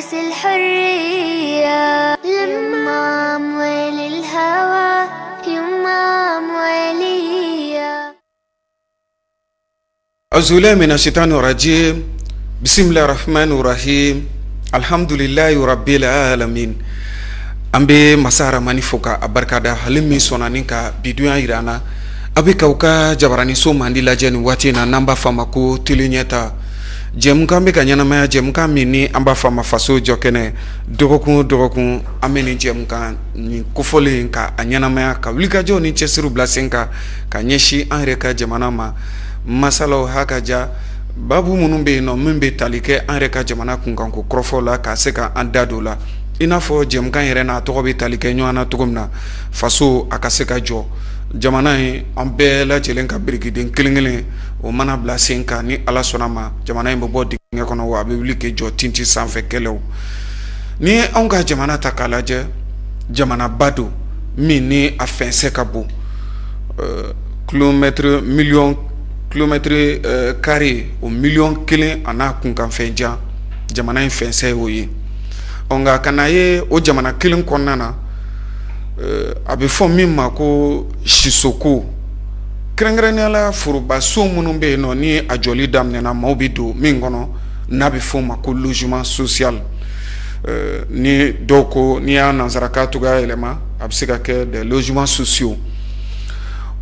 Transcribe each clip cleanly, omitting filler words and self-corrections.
غرس الحرية. لما أموال الهوى يما أموالية. أعوذ بالله من الشيطان الرجيم. بسم الله الرحمن الرحيم. الحمد لله رب العالمين. An bɛ masa Ramani fo ka a barikada, ale min sɔnna ni ka bidunya jira an na. A bɛ k'aw ka jabaraniso mandi lajɛ nin waati in na, n'an b'a fɔ a ma ko Tele Ɲɛta. Jɛmukan bɛ ka ɲɛnamaya, jɛmukan min ni an b'a fɔ a ma Faso Jɔ Kɛnɛ. Dɔgɔkun o dɔgɔkun, an bɛ nin jɛmukan nin kofɔlen ka a ɲɛnamaya, ka wulikajɔw ni cɛsiriw bila sen kan ka ɲɛsin an yɛrɛ ka jamana ma. Masalaw ha ka ja, babu minnu bɛ yen nɔ, min bɛ tali kɛ an yɛrɛ ka jamana kunkanko kɔrɔfɔw la, ka se ka an da don la, i n'a fɔ jɛmukan yɛrɛ n'a tɔgɔ bɛ tali kɛ ɲɔgɔn na cogo min na, faso a ka se ka jɔ, jamana in an bɛɛ lajɛlen ka birikiden kelen kelen o mana bila sen kan, ni Ala sɔnna ma, jamana in bɛ bɔ dingɛ kɔnɔ, wa a bɛ wuli k'i jɔ tintin sanfɛ kɛlɛw. Ni ye anw ka jamana ta k'a lajɛ, jamanaba don min ni a fɛnsɛ ka bon, kilomètre miliyɔn, kilomètre carré o 1,000,000 a n'a kunkanfɛn jan, jamana in fɛnsɛ y'o ye. Ɔ nka ka na ye o jamana kelen kɔnɔna na, a bɛ fɔ min ma ko sisoko, kɛrɛnkɛrɛnnenya la forobaso minnu bɛ yen nɔ, ni a jɔli daminɛna, maaw bɛ don min kɔnɔ, n'a bɛ fɔ o ma ko logement social. Ni dɔw ko n'i y'a nansarakan cogoya yɛlɛma, a bɛ se ka kɛ des logements sociaux.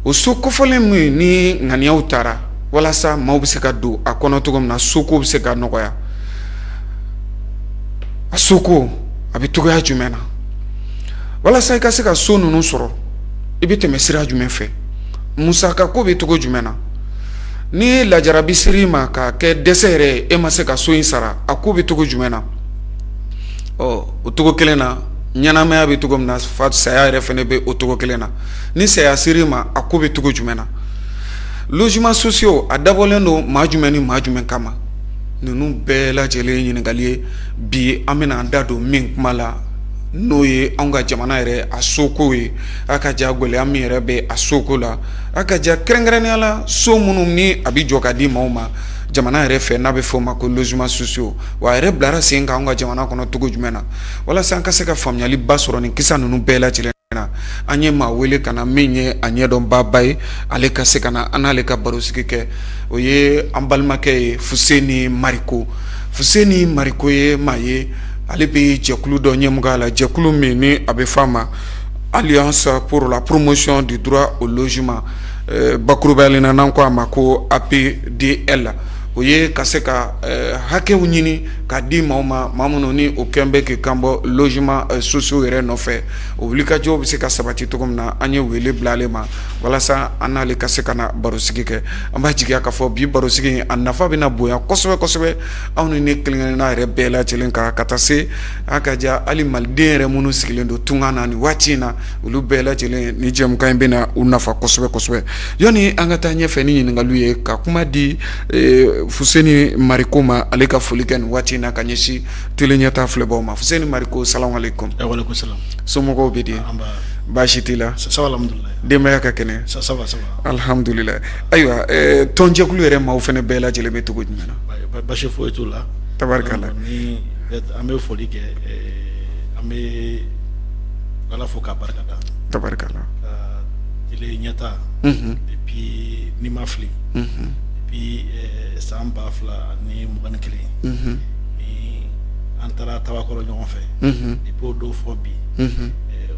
O so kofɔlen min ni ŋaniyaw taara walasa maaw bɛ se ka don a kɔnɔ cogo min na, soko bɛ se ka nɔgɔya, a soko a bɛ cogoya jumɛn na? Walasa i ka se ka so ninnu sɔrɔ, i bɛ tɛmɛ sira jumɛn fɛ? Musaka ko bɛ cogo jumɛn na? Ni lajarabi ser'i ma ka kɛ dɛsɛ yɛrɛ, e ma se ka so in sara, a ko bɛ cogo jumɛn na? Ɔ o cogo kelen na, ɲɛnamaya bɛ cogo min na, fa saya yɛrɛ fana bɛ o cogo kelen na. Ni saya ser'i ma, a ko bɛ cogo jumɛn na? Logements sociaux a dabɔlen don maa jumɛn ni maa jumɛn kama? Ninnu bɛɛ lajɛlen ɲininkali ye bi an bɛna an da don min kuma la, n'o ye anw ka jamana yɛrɛ a soko ye, a ka ja gɛlɛya min yɛrɛ bɛ a soko la, a ka ja kɛrɛnkɛrɛnnenya la so minnu ni a bɛ jɔ ka di maaw ma jamana yɛrɛ fɛ, n'a bɛ fɔ o ma ko logements sociaux. Wa a yɛrɛ bilara sen kan anw ka jamana kɔnɔ cogo jumɛn na? Walasa an ka se ka faamuyaliba sɔrɔ nin kisa ninnu bɛɛ lajɛlen na, an ye maa wele ka na min ye a ɲɛdɔnbaaba ye, ale ka se ka na an n'ale ka barosigi kɛ. O ye an balimakɛ ye, Fuseni Mariko. Fuseni Mariko ye maa ye, ale bɛ jɛkulu dɔ ɲɛmɔgɔya la, jɛkulu min ni a bɛ f'a ma Alliance pour la promotion du droit au logement, bakurubaya la n'an ko a ma ko APDL. O ye ka se ka hakɛw ɲini ka di maaw ma, maa minnu ni o kɛn bɛ k'i kan bɔ logement sociaux yɛrɛ nɔfɛ, o wulikajɔw bɛ se ka sabati cogo min na. An ye wele bila ale ma walasa an n'ale ka se ka na barosigi kɛ. An b'a jigiya k'a fɔ bi barosigi a nafa bɛna bonya kosɛbɛ kosɛbɛ anw ni ne kelen-kelenna yɛrɛ bɛɛ lajɛlen kan, ka taa se a ka ja hali maliden yɛrɛ minnu sigilen don tunga na nin waati in na, olu bɛɛ lajɛlen ni jɛmukan in bɛna u nafa kosɛbɛ kosɛbɛ. Yanni an ka taa ɲɛfɛ ni ɲininkaliw ye, ka kuma di Fuseni Mariko ma, ale ka foli kɛ nin waati in na ka ɲɛsin Tele Ɲɛta filɛbaw ma. Fuseni Mariko, salamu aleykum. Waaleykum salam. Somɔgɔw bɛ di? Baasi t'i la? Ça va, alhamdulilayi. Denbaya ka kɛnɛ? Ça va, ça va. Alhamdulilayi. Ayiwa, tɔnjɛkulu yɛrɛ maaw fana bɛɛ lajɛlen bɛ cogo jumɛn na? Basi foyi t'u la. Tabarikala. Ni an bɛ foli kɛ, an bɛ Ala fo k'a barika da. Tabarikala. Ka Tele Ɲɛta, depuis ni ma fili, depuis san 2021, ni an taara Tabakɔrɔ ɲɔgɔn fɛ, depuis o don fɔ bi,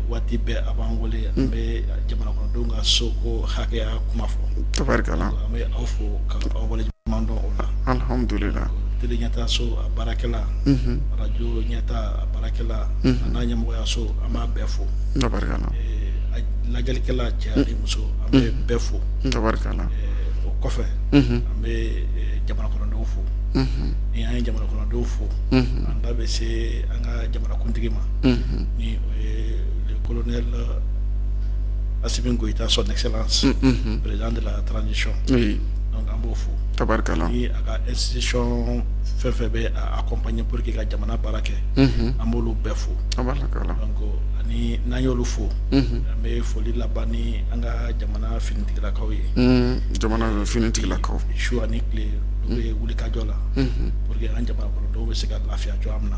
waati bɛɛ a b'an wele, an bɛ jamana kɔnɔdenw ka soko hakɛya kuma fɔ. Tabarikala. An bɛ aw fo ka aw waleɲuman dɔn o la. Alhamdulilah. Tele Ɲɛta so a baarakɛla, radio Ɲɛta a baarakɛla, a n'a ɲɛmɔgɔyaso, an b'a bɛɛ fo. Tabarikala. Lajɛlikɛla cɛ ani muso, an bɛ bɛɛ fo. Tabarikala. O kɔfɛ, an bɛ jamana kɔnɔdenw fo. Ni an ye jamana kɔnɔdenw fo, an da bɛ se an ka jamanakuntigi ma, ni o ye le colonel Assimi Goïta, son excellence, président de la transition. Donc an b'o fo. Tabarikala. Ni a ka institution fɛn fɛn bɛ a accompagner pour que ka jamana baara kɛ, an b'olu bɛɛ fo. Tabarikala. Donc ani n'an y'olu fo, an bɛ foli laban ni an ka jamana finitigilakaw ye. Jamana finitigilakaw. Su ani tile olu bɛ wulikajɔ la pour que an jamana kɔnɔdenw bɛ se ka lafiya cogoya min na,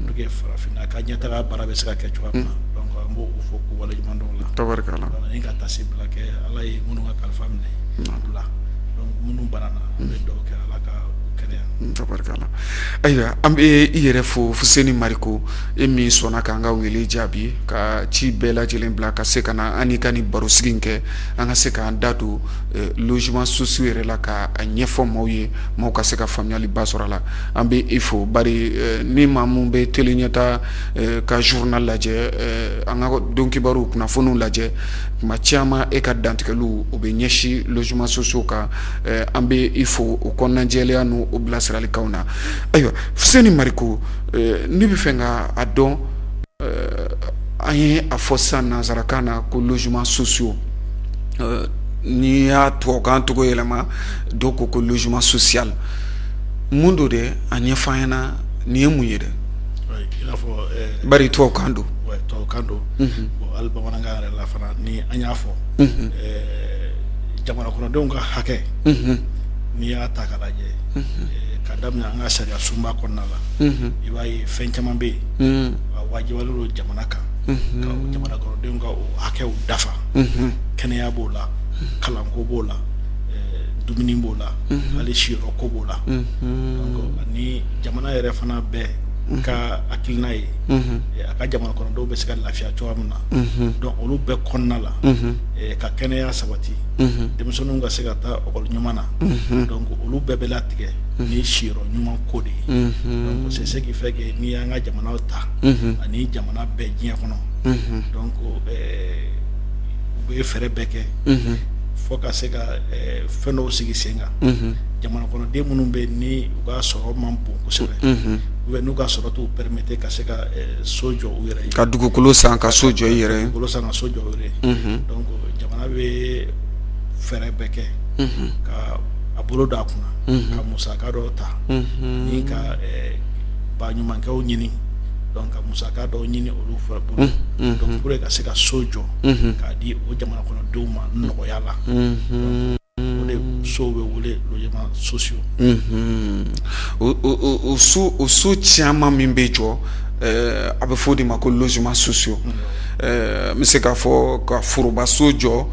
pour que farafinna ka ɲɛtaga baara bɛ se ka kɛ cogoya min na. Donc an b'o fo k'u waleɲuman dɔn o la. Tabarikala. Ni ka taasibila kɛ Ala ye minnu ka kalifa minɛ u la, donc minnu banana, an bɛ dugawu kɛ Ala ka u kɛnɛya. Tabarikala. Ayiwa, an bɛ i yɛrɛ fo, Fuseni Mariko, e min sɔnna k'an ka wele jaabi ka ci bɛɛ lajɛlen bila ka se ka na an n'i ka nin barosigi in kɛ, an ka se k'an da don logement sociaux yɛrɛ la ka a ɲɛfɔ maaw ye, maaw ka se ka faamuyaliba sɔrɔ a la. An bɛ i fo bari ni maa mun bɛ télé ɲɛta ka journal lajɛ, an ka don kibaru kunnafoniw lajɛ, tuma caman e ka dantigɛliw o bɛ ɲɛsin logement sociaux kan. An bɛ i fo o kɔnɔnajɛlenya n'o bilasiralikanw na. Ayiwa, Fuseni Mariko, ne bɛ fɛ ka a dɔn, an ye a fɔ sisan nansarakan na ko logement sociaux, n'i y'a tubabukan tɔgɔ yɛlɛma, dɔw ko ko logement social. Mun don dɛ? A ɲɛfɔ an ɲɛna, nin ye mun ye dɛ? I n'a fɔ Bari tubabukan don. Tubabukan don. Bon, hali bamanankan yɛrɛ la fana, ni an y'a fɔ, jamana kɔnɔdenw ka hakɛ, n'i y'a ta k'a lajɛ ka daminɛ an ka sariya sunba kɔnɔna la, i b'a ye fɛn caman bɛ yen, a wajibiyalen don jamana kan ka jamana kɔnɔdenw ka o hakɛw dafa. Kɛnɛya b'o la, kalanko b'o la, dumuni b'o la, hali siyɔrɔ ko b'o la. Donc ani jamana yɛrɛ fana bɛɛ ka hakilina ye a ka jamana kɔnɔdenw bɛ se ka lafiya cogoya min na. Donc olu bɛɛ kɔnɔna la, ka kɛnɛya sabati, denmisɛnninw ka se ka taa école ɲuman na, donc olu bɛɛ bɛ latigɛ ni siyɔrɔ ɲuman ko de ye. Donc c'est ce qui fait que n'i y'an ka jamanaw ta ani jamana bɛɛ diɲɛ kɔnɔ, donc u bɛ fɛɛrɛ bɛɛ kɛ fo ka se ka fɛn dɔw sigi sen kan. Jamana kɔnɔden minnu bɛ ni u ka sɔrɔ man bon kosɛbɛ, ou bien n'u ka sɔrɔ t'u permettre ka se ka so jɔ u yɛrɛ ye, ka dugukolo san ka so jɔ i yɛrɛ ye, dugukolo san ka so jɔ u yɛrɛ ye, donc jamana bɛ fɛɛrɛ bɛɛ kɛ ka a bolo don a kunna ka musaka dɔw ta ni ka baɲumankɛw ɲini, donc ka musaka dɔw ɲini olu fɛ bolo, donc pour que ka se ka so jɔ k'a di o jamana kɔnɔdenw ma nɔgɔya la. O de sow bɛ wele logement sociaux. O so caman min bɛ jɔ, a bɛ fɔ o de ma ko logement sociaux. N bɛ se k'a fɔ ka forobaso jɔ,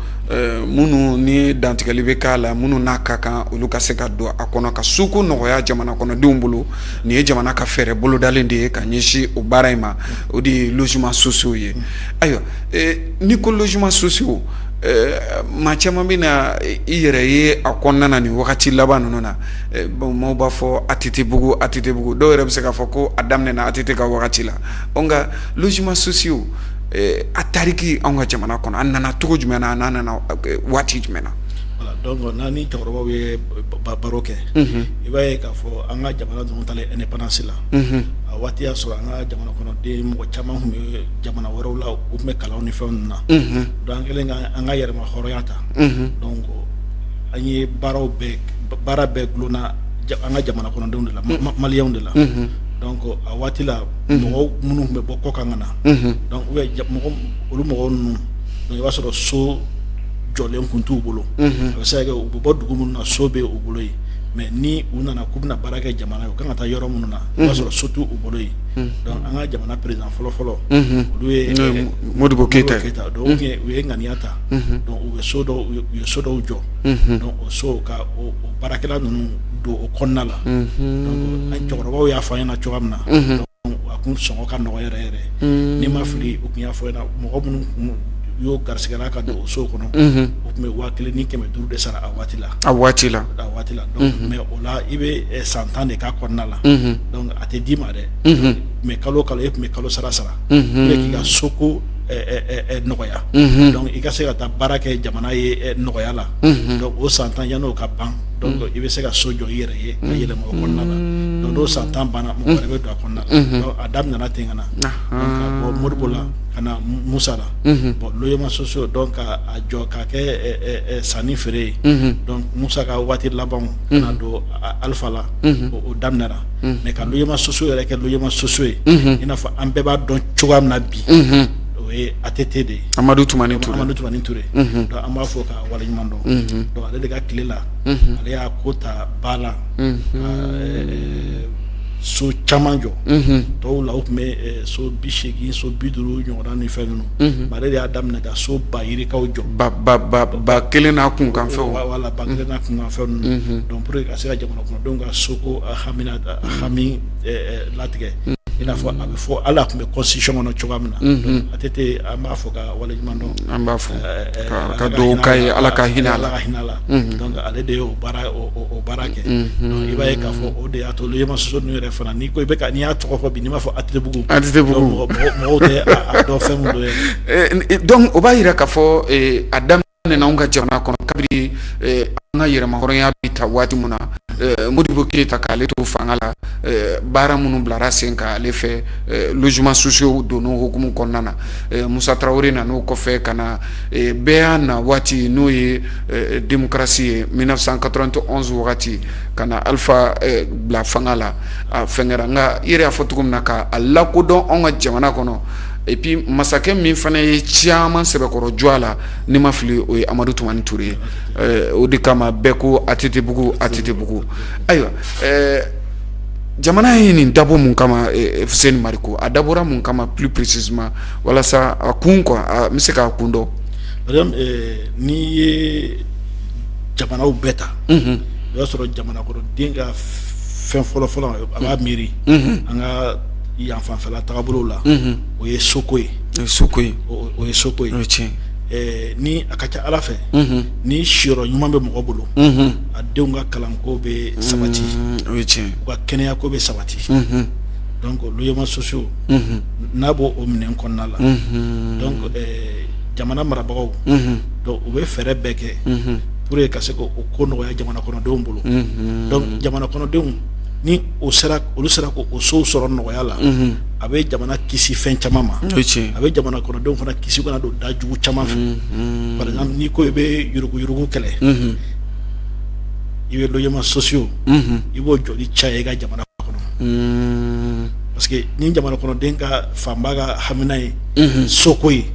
minnu ni dantigɛli bɛ k'a la, minnu n'a ka kan olu ka se ka don a kɔnɔ ka soko nɔgɔya jamana kɔnɔdenw bolo. Nin ye jamana ka fɛɛrɛ bolodalen de ye ka ɲɛsin o baara in ma, o de ye logement sociaux ye. Ayiwa, n'i ko logement sociaux, maa caman bɛ na i yɛrɛ ye a kɔnɔna na nin wagati laban ninnu na. Bon, maaw b'a fɔ ATT bugu, ATT bugu, dɔw yɛrɛ bɛ se k'a fɔ ko a daminɛna ATT ka wagati la. Ɔ nka logement sociaux, a tariki anw ka jamana kɔnɔ, a nana cogo jumɛn na, a n'a nana waati jumɛn na? Voilà, donc n'an ni cɛkɔrɔbaw ye baro kɛ, i b'a ye k'a fɔ an ka jamana ninnu talen indépendance la, a waati y'a sɔrɔ an ka jamana kɔnɔden mɔgɔ caman tun bɛ jamana wɛrɛw la, u tun bɛ kalanw ni fɛnw na. Donc an kɛlen ka an ka yɛrɛma hɔrɔnya ta, donc an ye baaraw bɛɛ, baara bɛɛ dulonna an ka jamana kɔnɔdenw de la, maliyɛnw de la. Donc a waati la, mɔgɔw minnu tun bɛ bɔ kɔkan ka na, donc ou bien mɔgɔ olu mɔgɔw ninnu, donc i b'a sɔrɔ so jɔlen kun t'u bolo. A bɛ se ka kɛ u bɛ bɔ dugu minnu na, so bɛ u bolo yen, mais ni u nana k'u bɛna baara kɛ jamana ye, u kan ka taa yɔrɔ minnu na, i b'a sɔrɔ so t'u bolo yen. Donc an ka jamana président fɔlɔ fɔlɔ, olu ye N'o ye Modibo Keyita ye. Keyita. Donc u ye ŋaniya ta, donc u ye so dɔw u ye so dɔw jɔ, donc o so ka o baarakɛla ninnu don o kɔnɔna la. Donc an cɛkɔrɔbaw y'a fɔ an ɲɛna cogoya min na, donc a kun sɔngɔ ka nɔgɔ yɛrɛ yɛrɛ. N'i ma fili, u tun y'a fɔ ɲɛna, mɔgɔ minnu kun y'o garisigɛra ka don o so kɔnɔ, u tun bɛ 1500 de sara a waati la. A waati la. A waati la. Donc mais o la, i bɛ san 10 de k'a kɔnɔna la. Donc a tɛ d'i ma dɛ, mais kalo o kalo e tun bɛ kalo sara sara pour que k'i ka soko nɔgɔya, donc i ka se ka taa baara kɛ jamana ye nɔgɔya la. Donc o san 10, yan'o ka ban. Donc i bɛ se ka so jɔ i yɛrɛ ye ka yɛlɛma o kɔnɔna la. Donc n'o san 10 banna, mɔgɔ wɛrɛ bɛ don a kɔnɔna la. Donc a daminɛna ten ka na, donc ka bɔ Modibo la ka na Musa la. Bon, logements sociaux, donc ka a jɔ k'a kɛ sanni feere ye, donc Musa ka waati labanw ka na don Alpha la, o daminɛra. Mais ka logements sociaux yɛrɛ kɛ logements sociaux ye, i n'a fɔ an bɛɛ b'a dɔn cogoya min na bi, o ye ATT de ye. Amadu Tumani Ture. Amadu Tumani Ture. Donc an b'a fɔ ka waleɲuman dɔn. Donc ale de ka tile la, ale y'a ko ta ba la ka so caman jɔ. Dɔw la, u tun bɛ so 80, so 50 ɲɔgɔnna ni fɛn ninnu. Mais ale de y'a daminɛ ka so ba yirikaw jɔ. Ba 1000 n'a kunkanfɛnw. Wala, 1000 n'a kunkanfɛn ninnu. Donc pour que ka se ka jamana kɔnɔdenw ka soko hami latigɛ, i n'a fɔ a bɛ fɔ hali a tun bɛ constitution kɔnɔ cogoya min na. Donc ATT, an b'a fɔ ka waleɲuman dɔn. An b'a fɔ ka dugawu k'a ye, Ala ka hinɛ a la. Ala ka hinɛ a la. Donc ale de y'o baara o baara kɛ. Donc i b'a ye k'a fɔ o de y'a to logements sociaux ninnu yɛrɛ fana, n'i ko i bɛ ka n'i y'a tɔgɔ fɔ bi, n'i m'a fɔ ATT-bugu, ATT-bugu, mɔgɔw tɛ a dɔn fɛn min don yɛrɛ. Donc o b'a yira k'a fɔ a daminɛna anw ka jamana kɔnɔ kabini an ka yɛrɛmahɔrɔnya bɛ ta waati min na, Modibo Keyita k'ale to fanga la, baara minnu bilara sen kan ale fɛ, logements sociaux donn'o hukumu kɔnɔna na. Musa Tarawele nan'o kɔfɛ ka na bɛɛ y'a na waati, n'o ye démocratie ye, 1991 wagati, ka na Alpha bila fanga la. A fɛnkɛra, nka i yɛrɛ y'a fɔ cogo min na, k'a lakodɔn anw ka jamana kɔnɔ. Et puis masakɛ min fana ye caman sɛbɛkɔrɔ jɔ a la, n'i ma fili, o ye Amadu Tumani Ture ye. O de kama bɛɛ ko ATT-bugu, ATT-bugu. Ayiwa, jamana ye nin dabɔ mun kama? Fuseni Mariko, a dabɔra mun kama plus précisément? Walasa a kun quoi, n bɛ se k'a kun dɔn. Par exemple, n'i ye jamanaw bɛɛ ta, i b'a sɔrɔ jamana kɔnɔden ka fɛn fɔlɔ fɔlɔ a b'a miiri an ka yan fanfɛla tagabolo la, o ye soko ye. Soko ye. O ye soko ye. O ye tiɲɛ. Ni a ka ca Ala fɛ, ni siyɔrɔ ɲuman bɛ mɔgɔ bolo, a denw ka kalanko bɛ sabati. O ye tiɲɛ. U ka kɛnɛyako bɛ sabati. Donc logements sociaux n'a b'o o minɛn kɔnɔna la, donc jamana marabagaw, donc u bɛ fɛɛrɛ bɛɛ kɛ pour que ka se k'o ko nɔgɔya jamana kɔnɔdenw bolo. Donc jamana kɔnɔdenw, ni o sera, olu sera k'o sow sɔrɔ nɔgɔya la, a bɛ jamana kisi fɛn caman ma. A bɛ jamana kɔnɔdenw fana kisi kana don da jugu caman fɛ. Par exemple, n'i ko i bɛ yuruguyurugu kɛlɛ, i bɛ logements sociaux, i b'o jɔli caya i ka jamana kɔnɔ, parce que ni jamana kɔnɔden ka fanba ka hamina ye soko ye,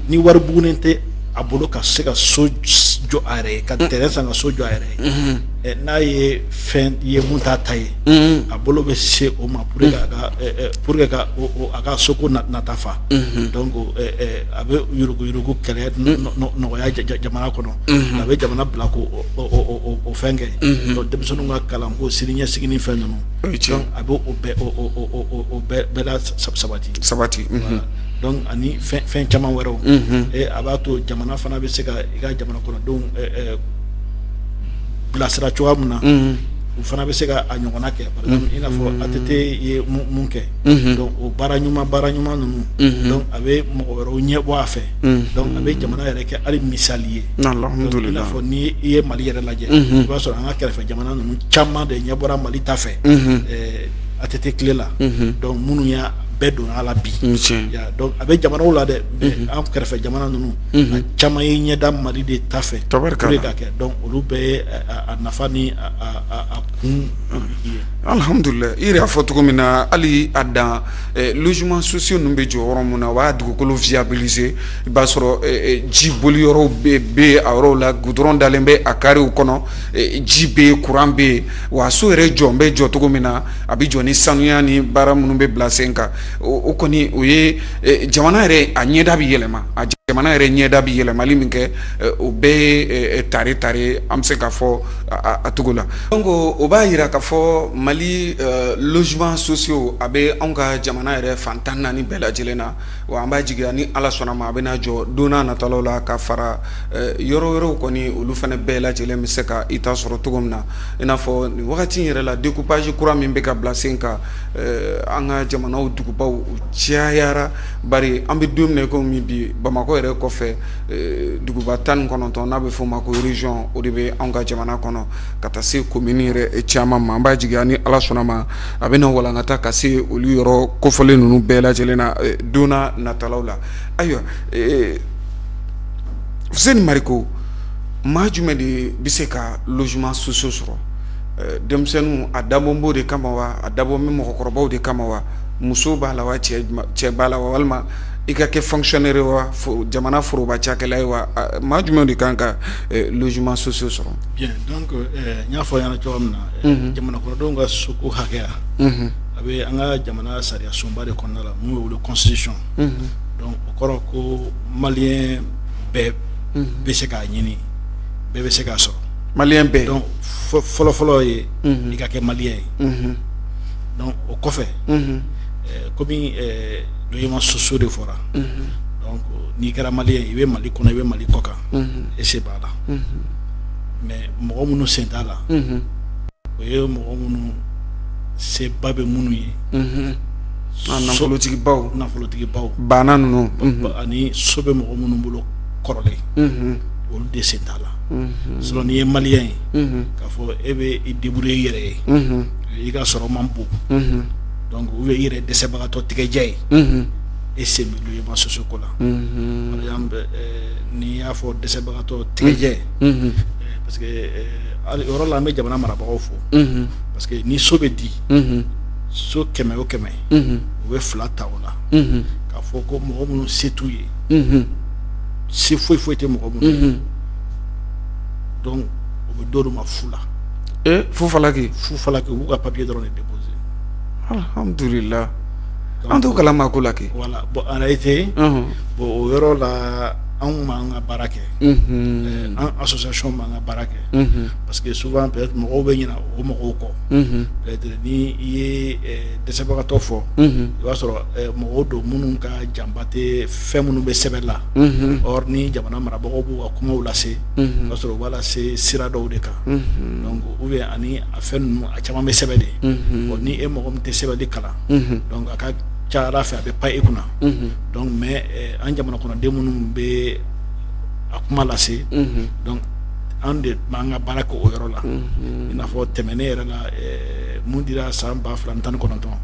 ni wari bugunen tɛ a bolo ka se ka so jɔ a yɛrɛ ye, ka terrain san ka so jɔ a yɛrɛ ye, n'a ye fɛn ye mun t'a ta ye, a bolo bɛ se o ma pour que a ka pour que ka a ka soko nata fa. Donc a bɛ yuruguyurugu kɛlɛ nɔgɔya jamana kɔnɔ, a bɛ jamana bila k'o o fɛn kɛ. Donc denmisɛnninw ka kalanko, siniɲɛsigi ni fɛn ninnu, donc a bɛ o bɛɛ o bɛɛ la sabati. Sabati. Donc ani fɛn caman wɛrɛw. A b'a to jamana fana bɛ se ka i ka jamana kɔnɔdenw bilasira cogoya min na, u fana bɛ se ka a ɲɔgɔnna kɛ. Par exemple, i n'a fɔ ATT ye mun kɛ, donc o baara ɲuman ninnu, donc a bɛ mɔgɔ wɛrɛw ɲɛ bɔ a fɛ. Donc a bɛ jamana yɛrɛ kɛ hali misali ye. I n'a fɔ ni i ye Mali yɛrɛ lajɛ, i b'a sɔrɔ an ka kɛrɛfɛ jamana ninnu caman de ɲɛ bɔra Mali ta fɛ ATT tile la. Donc minnu y'a bɛɛ donna a la bi, donc a bɛ jamanaw la dɛ, mais an kɛrɛfɛ jamana ninnu, a caman ye ɲɛda Mali de ta fɛ pour ka kɛ. Donc olu bɛɛ ye a nafa ni a kun ye. Alhamdulilah. I yɛrɛ y'a fɔ cogo min na, hali a dan logement sociaux ninnu bɛ jɔ yɔrɔ min na, u b'a dugukolo viabiliser. I b'a sɔrɔ ji boli yɔrɔw bɛ a yɔrɔw la, goudron dalen bɛ a carréw kɔnɔ, ji bɛ yen, courant bɛ yen. Wa so yɛrɛ jɔ bɛ jɔ cogo min na, a bɛ jɔ ni sanuya ni baara minnu bɛ bila sen kan, o kɔni, o ye jamana yɛrɛ a ɲɛda bɛ yɛlɛma. A jamana yɛrɛ ɲɛda bɛ yɛlɛmali min kɛ, o bɛɛ ye tare tare, an bɛ se k'a fɔ a cogo la. Donc o b'a yira k'a fɔ Mali logement sociaux, a bɛ anw ka jamana yɛrɛ fan 14 bɛɛ lajɛlen na. Wa an b'a jigiya, ni Ala sɔnna ma, a bɛna jɔ don n'a nataw la ka fara yɔrɔ wɛrɛw kɔni, olu fana bɛɛ lajɛlen bɛ se ka i ta sɔrɔ cogo min na. I n'a fɔ nin wagati in yɛrɛ la, découpage kura min bɛ ka bila sen kan, an ka jamanaw dugubaw cayara. Bari an bɛ don min na i komi bi, Bamakɔ Bamakɔ yɛrɛ kɔfɛ, duguba 19, n'a bɛ f'o ma ko région, o de bɛ anw ka jamana kɔnɔ, ka taa se commune yɛrɛ caman ma. An b'a jigiya ni Ala sɔnna ma, a bɛna walankata ka se olu yɔrɔ kofɔlen ninnu bɛɛ lajɛlen na don natalaw la. Ayiwa, Fuseni Mariko, maa jumɛn de bɛ se ka logement sociaux sɔrɔ? Denmisɛnninw a dabɔ b'o de kama wa, a dabɔ bɛ mɔgɔkɔrɔbaw de kama wa, muso b'a la wa, cɛ b'a la wa, walima i ka kɛ fonctionnaire wa, jamana foroba cakɛla ye wa, maa jumɛn de kan ka logement sociaux sɔrɔ? Bien, donc n y'a fɔ ɲɛna cogo min na, jamana kɔnɔdenw ka soko hakɛya, a bɛ an ka jamana sariya sunba de kɔnɔna la, mun bɛ wele constitution. Donc o kɔrɔ ko malien bɛɛ bɛ se k'a ɲini, bɛɛ bɛ se k'a sɔrɔ. Malien bɛɛ. Donc fɔlɔ fɔlɔ ye i ka kɛ malien ye. Donc o kɔfɛ, komi logement sociaux de fɔra, donc n'i kɛra malien, i bɛ Mali kɔnɔ, i bɛ Mali kɔ kan, e se b'a la. Mais mɔgɔ minnu sen t'a la, o ye mɔgɔ minnu seba bɛ minnu ye. Nafolotigibaw. Nafolotigibaw. Baana ninnu. Ani so bɛ mɔgɔ minnu bolo kɔrɔlen, olu de sen t'a la. Sinon n'i ye malien ye, k'a fɔ e bɛ i débrouiller i yɛrɛ ye, i ka sɔrɔ man bon, donc ou bien i yɛrɛ dɛsɛbagatɔ tigɛjɛ ye, e sen bɛ logement sociaux ko la. Par exemple, n'i y'a fɔ dɛsɛbagatɔ tigɛjɛ, parce que yɔrɔ la, an bɛ jamana marabagaw fo, parce que ni so bɛ di, so 100 o 100, u bɛ fila ta o la k'a fɔ ko mɔgɔ minnu se t'u ye, se foyi foyi tɛ mɔgɔ minnu ye, donc o bɛ d'olu ma fu la. Fu falaki. Fu falaki, u b'u ka papier dɔrɔn de déposer. Alhamdulillah, an t'o kalama ko la kɛ. Voilà, bon, en réalité, bon, o yɔrɔ la, anw m'an ka baara kɛ, an association m'an ka baara kɛ, parce que souvent peut-être mɔgɔw bɛ ɲina o mɔgɔw kɔ. Peut-être ni i ye dɛsɛbagatɔ fɔ, i b'a sɔrɔ mɔgɔw don minnu ka janba tɛ fɛn minnu bɛ sɛbɛn la. Or ni jamana marabagaw b'u ka kumaw lase, i b'a sɔrɔ u b'a lase sira dɔw de kan. Donc ou bien ani a fɛn ninnu, a caman bɛ sɛbɛn de. Bon, ni e mɔgɔ min tɛ sɛbɛnni kalan, donc a ka ca Ala fɛ, a bɛ pan e kunna. Donc mais an jamana kɔnɔden minnu bɛ a kuma lase, donc an de b'an ka baara kɛ o yɔrɔ la. I n'a fɔ tɛmɛnen yɛrɛ la, mun dira san 2019,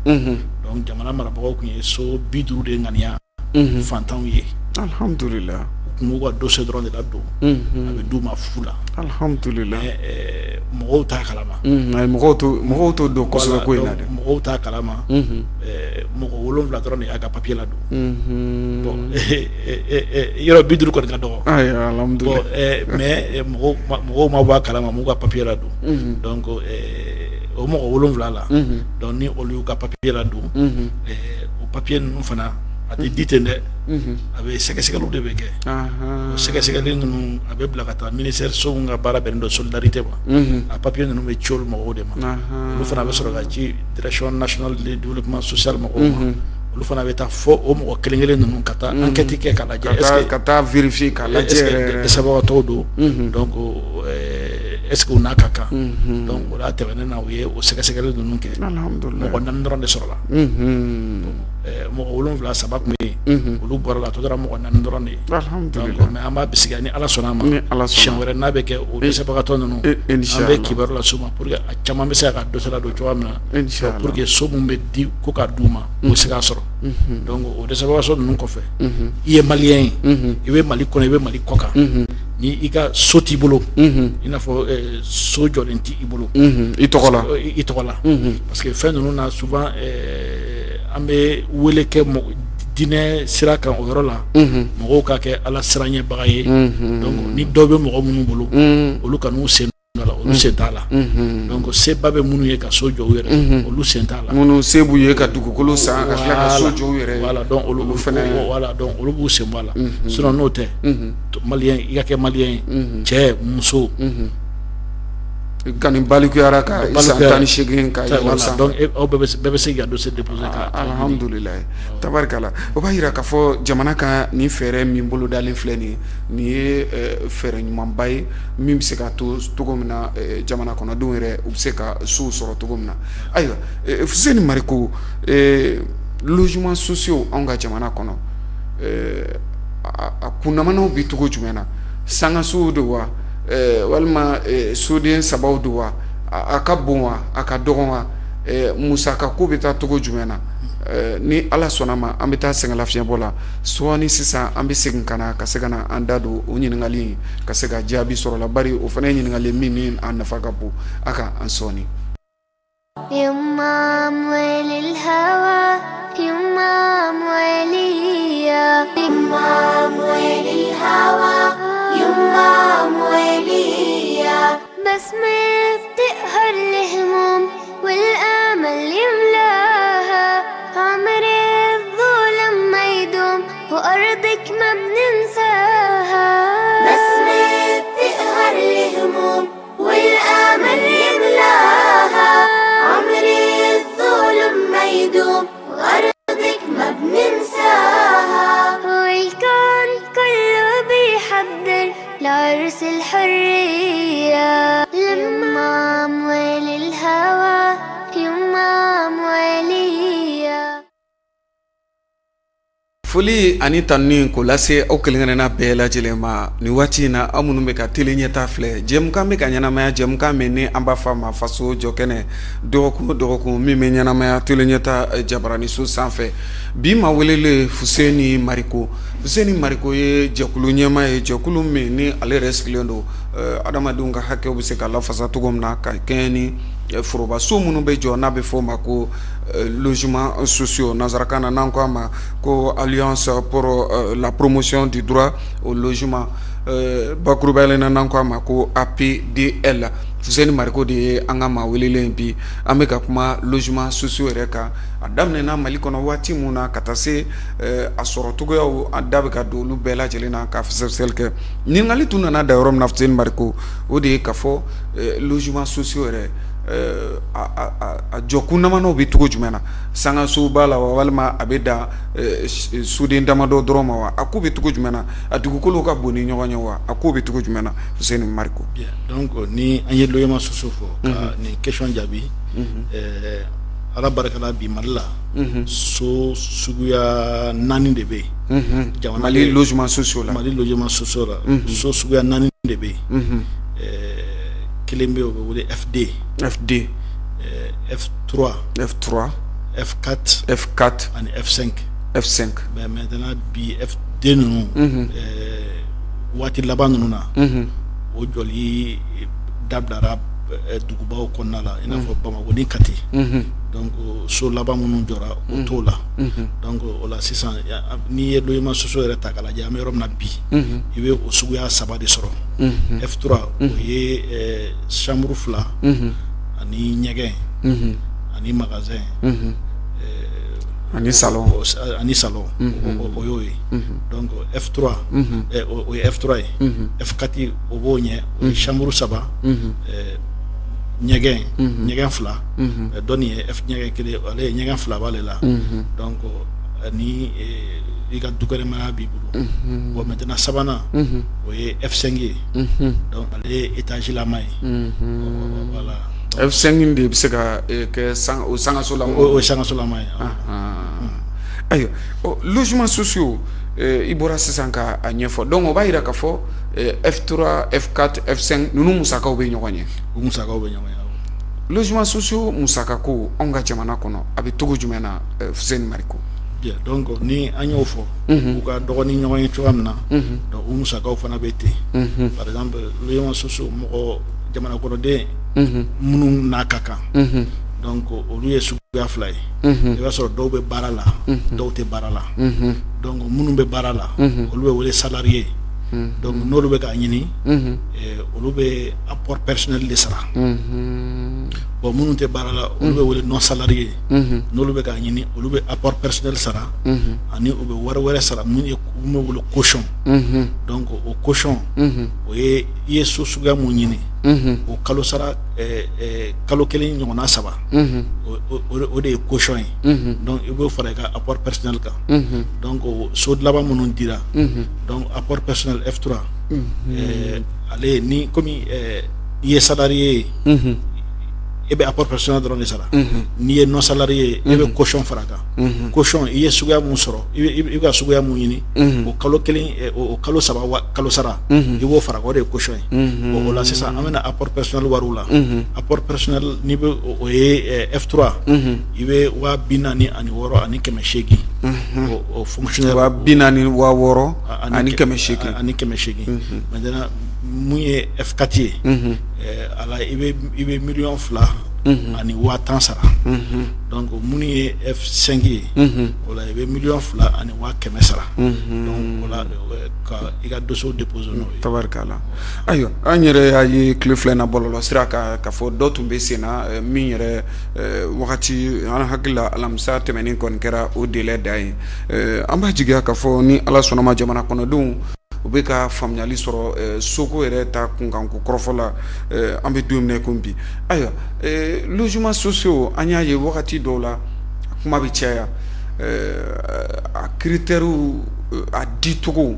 donc jamana marabagaw tun ye so 50 de ŋaniya fantanw ye. Alhamdulillah. U tun b'u ka dossier dɔrɔn de ladon, a bɛ d'u ma fu la. Alhamdulillah. Mais mɔgɔw t'a kalama. Mɔgɔw t'o dɔn kosɛbɛ ko in na dɛ. Mɔgɔw t'a kalama, mɔgɔ 7 dɔrɔn de y'a ka papier ladon. Bon, yɔrɔ 50 kɔni ka dɔgɔ. Ayiwa, alhamdulillah. Bon, mais mɔgɔw ma bɔ a kalama m'u ka papier ladon. Donc o mɔgɔ 7 la, donc ni olu y'u ka papier ladon, o papier ninnu fana, a tɛ di ten dɛ, a bɛ sɛgɛsɛgɛliw de bɛ kɛ. O sɛgɛsɛgɛli ninnu, a bɛ bila ka taa ministère so min ka baara bɛnnen don solidarité ma. A papier ninnu bɛ ci olu mɔgɔw de ma. Olu fana bɛ sɔrɔ ka ci Direction nationale de développement social mɔgɔw ma. Olu fana bɛ taa fɔ o mɔgɔ kelen kelen ninnu ka taa enquête kɛ k'a lajɛ. Est-ce que ka taa vérifier k'a lajɛ. Est-ce que dɛsɛbagatɔw don? Donc est-ce que u n'a ka kan? Donc o la tɛmɛnen na, u ye o sɛgɛsɛgɛli ninnu kɛ, mɔgɔ 4 dɔrɔn de sɔrɔla. Mɔgɔ 7, saba tun bɛ yen, olu bɔra la, a tɔ tora mɔgɔ 4 dɔrɔn de ye. Alhamdulillah. Mais an b'a bisigiya, ni Ala sɔnna a ma, siɲɛ wɛrɛ n'a bɛ kɛ, o dɛsɛbagatɔ ninnu, an bɛ kibaru las'u ma pour que a caman bɛ se ka dossier ladon cogoya min na, pour que so min bɛ di ko k'a d'u ma, u bɛ se k'a sɔrɔ. Donc o dɛsɛbagatɔ ninnu kɔfɛ, i ye malien ye, i bɛ Mali kɔnɔ, i bɛ Mali kɔ kan, ni i ka so t'i bolo, i n'a fɔ so jɔlen t'i bolo i tɔgɔ la, i tɔgɔ la, parce que fɛn ninnu na, souvent an bɛ wele kɛ diinɛ sira kan o yɔrɔ la, mɔgɔw ka kɛ Ala siranɲɛbaga ye. Donc ni dɔ bɛ mɔgɔ minnu bolo, olu ka n'u sen la, olu sen t'a la. Donc seba bɛ minnu ye ka so jɔ u yɛrɛ, olu sen t'a la. Minnu se b'u ye ka dugukolo san ka tila ka so jɔ u yɛrɛ ye. Voilà, donc olu fana, voilà, donc olu b'u sen bɔ a la. Sinon n'o tɛ, malien, i ka kɛ malien ye, cɛ, muso, Ka nin balikuyara ka san 18 ka yɛlɛ san. Donc aw bɛɛ bɛ se k'i ka dossier déposer ka. Alhamdulilayi, tabarikala. O b'a jira k'a fɔ jamana ka nin fɛɛrɛ min bolo dalen filɛ nin ye, nin ye fɛɛrɛ ɲumanba ye min bɛ se ka to cogo min na jamana kɔnɔdenw yɛrɛ, u bɛ se ka sow sɔrɔ cogo min na. Ayiwa, Fuseni Mariko, logements sociaux anw ka jamana kɔnɔ, A kunnamanaw bɛ cogo jumɛn na? Sangasow don wa, walima soden sabaw don wa? A ka bon wa, a ka dɔgɔn wa? Musaka ko bɛ taa cogo jumɛn na? Ni Ala sɔnna ma, an bɛ taa sɛgɛnlafiɲɛbɔ la sɔɔni. Sisan an bɛ segin ka na ka se ka na an da don o ɲininkali in, ka se ka jaabi sɔrɔ la, bari o fana ye ɲininkali min ni a nafa ka bon. A ka an sɔɔni. يما أموال الهوى، يما أمواليا، يما أموال الهوى، يما أمواليا. بسمة بتقهر الهموم والآمل يملاها، عمر الظلم ما يدوم وأرضك ما بننساها. بسمة بتقهر الهموم والآمل يملاها، عمر الظلم ما يدوم وأرضك ما بننساها. والكون كله بيحضر لعرس الحرية، يما أموال الهوى، يما أموالية. Foli ani tanuni k'o lase aw kelen-kelenna bɛɛ lajɛlen ma nin waati in na, aw minnu bɛ ka Télé Ɲɛta filɛ. Jɛmukan bɛ ka ɲɛnamaya, jɛmukan min ni an b'a fɔ a ma Faso Jɔkɛnɛ, dɔgɔkun o dɔgɔkun min bɛ ɲɛnamaya Télé Ɲɛta jabaraniso sanfɛ. Bi ma welelen Fuseni Mariko. Fuseni Mariko ye jɛkulu ɲɛmaa ye, jɛkulu min ni ale yɛrɛ sigilen don adamadenw ka hakɛw bɛ se ka lafasa cogo min na, ka kɛɲɛ ni forobaso minnu bɛ jɔ, n'a bɛ fɔ o ma ko logement sociaux nansarakan na, n'an ko a ma ko Alliance pour la promotion du droit au logement, bakurubaya la n'an ko a ma ko APDL. Fuseni Mariko de ye an ka maa welelen bi. An bɛ ka kuma logement sociaux yɛrɛ kan, a daminɛna Mali kɔnɔ waati mun na, ka taa se a sɔrɔ cogoyaw, an da bɛ ka don olu bɛɛ lajɛlen na ka fɛsɛfɛsɛli kɛ. Ɲininkali tun nana da yɔrɔ min na, Fuseni Mariko, o de ye ka fɔ logement sociaux yɛrɛ, a jɔ kunnamanaw bɛ cogo jumɛn na? Sangaso b'a la wa, walima a bɛ dan soden damadɔ dɔrɔn ma wa? A ko bɛ cogo jumɛn na? A dugukolo ka bon ni ɲɔgɔn ye wa? A ko bɛ cogo jumɛn na, Fuseni Mariko? Bien, donc ni an ye logement sociaux fɔ, ka nin question jaabi, Ala barika la, bi Mali la, so suguya naani de bɛ yen. Jamana Mali logement sociaux la. Mali logement sociaux la, so suguya naani de bɛ yen. Kelen bɛ yen, o bɛ wele FD. FD. F3. F3. F4. F4. Ani F5. F5. Mais maintenant bi, FD ninnu, waati laban ninnu na, o jɔli dabilara dugubaw kɔnɔna la, i n'a fɔ Bamakɔ ni Kati. Donc so laban minnu jɔra, o t'o la. Donc o la sisan, n'i ye logement sociaux yɛrɛ ta k'a lajɛ, an bɛ yɔrɔ min na bi, i bɛ o suguya saba de sɔrɔ. F3, o ye chambre fila ani ɲɛgɛn ani magasin ani salon. Ani salon, o y'o ye. Donc F3, o ye F3 ye. F4, o b'o ɲɛ, o ye chambre saba, ɲɛgɛn, ɲɛgɛn fila. Dɔ nin ye F ɲɛgɛn kelen, ale ye ɲɛgɛn fila b'ale la. Donc ani i ka dukɛnɛmaya b'i bolo. Bon, maintenant sabanan, o ye F5 ye. Donc ale ye étage lama ye, voilà. F5 de bɛ se ka kɛ o sangaso la. O ye sangasolama ye. Ayiwa, logement sociaux, i bɔra sisan ka a ɲɛfɔ. Donc o b'a yira k'a fɔ F3, F4, F5 ninnu musakaw bɛ ɲɔgɔn ɲɛ. O musakaw bɛ ɲɔgɔn ɲɛ. Logement sociaux musaka ko, anw ka jamana kɔnɔ, a bɛ cogo jumɛn na, Fuseni Mariko? Bien, donc ni an y'o fɔ, u ka dɔgɔ ni ɲɔgɔn ye cogoya min na, donc u musakaw fana bɛ ten. Par exemple logement sociaux, mɔgɔ jamana kɔnɔden minnu n'a ka kan, donc olu ye suguya fila ye. I b'a sɔrɔ dɔw bɛ baara la, dɔw tɛ baara la. Donc minnu bɛ baara la, olu bɛ wele salarié. Donc n'olu bɛ k'a ɲini, olu bɛ apport personnel de sara. Bon, minnu tɛ baara la, olu bɛ wele non salarié. N'olu bɛ k'a ɲini, olu bɛ apport personnel sara ani u bɛ wari wɛrɛ sara mun ye, mun bɛ wele caution. Donc o caution, o ye i ye so suguya mun ɲini, o kalo sara kalo kelen ɲɔgɔnna saba, o de ye caution ye. Donc i b'o fara i ka apport personnel kan. Donc so laban minnu dira, donc apport personnel F3, ale ni komi i ye salarié ye, E bɛ apport personnel dɔrɔn de sara. N'i ye non salarié ye, e bɛ caution fara a kan. Caution, i ye suguya mun sɔrɔ, i bɛ ka suguya mun ɲini, o kalo kelen, o kalo saba, kalo sara, i b'o fara, o de ye caution ye. Bon, o la sisan, an bɛna apport personnel wariw la. Apport personnel, n'i bɛ, o ye F3, i bɛ 46,800, o fonctionnaire. 46,800. Ani 800. Maintenant, mun ye F4 ye, a la i bɛ 2,100,000 sara. Donc minnu ye F5 ye, o la i bɛ 2,100,000 sara. Donc o la ka i ka dossier déposer n'o ye. Tabarikala. Ayiwa, an yɛrɛ y'a ye tile filɛ na bɔlɔlɔ sira kan k'a fɔ dɔ tun bɛ sen na min yɛrɛ wagati, an hakili la alamisa tɛmɛnen kɔni kɛra o délai dan ye. An b'a jigiya k'a fɔ ni Ala sɔnna ma, jamana kɔnɔdenw u bɛ ka faamuyali sɔrɔ soko yɛrɛ ta kunkanko kɔrɔfɔ la, an bɛ don min na i komi bi. Ayiwa, logements sociaux, an y'a ye wagati dɔw la kuma bɛ caya a critères, a dicogo.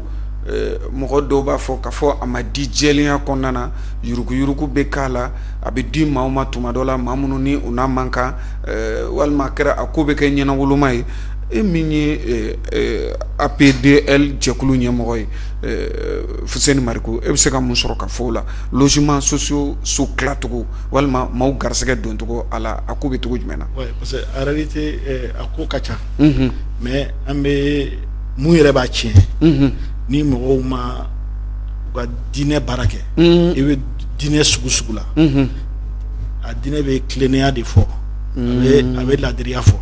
Mɔgɔ dɔw b'a fɔ k'a fɔ a ma di jɛlenya kɔnɔna na, yuruguyurugu bɛ k'a la, a bɛ di maaw ma tuma dɔ la, maa minnu ni u n'a man kan, walima a kɛra a ko bɛ kɛ ɲɛnawoloma ye. E min ye APDL jɛkulu ɲɛmɔgɔ ye, Fuseni Mariko, e bɛ se ka mun sɔrɔ ka fɔ o la, logements sociaux so tilacogo walima maaw garisɛgɛ doncogo a la, a ko bɛ cogo jumɛn na? Ouais, parce que en réalité a ko ka ca, mais an bɛ mun yɛrɛ b'a tiɲɛ, ni mɔgɔw ma u ka diinɛ baara kɛ. I bɛ diinɛ sugu sugu la, a diinɛ bɛ tilennenya de fɔ, a bɛ ladiriya fɔ,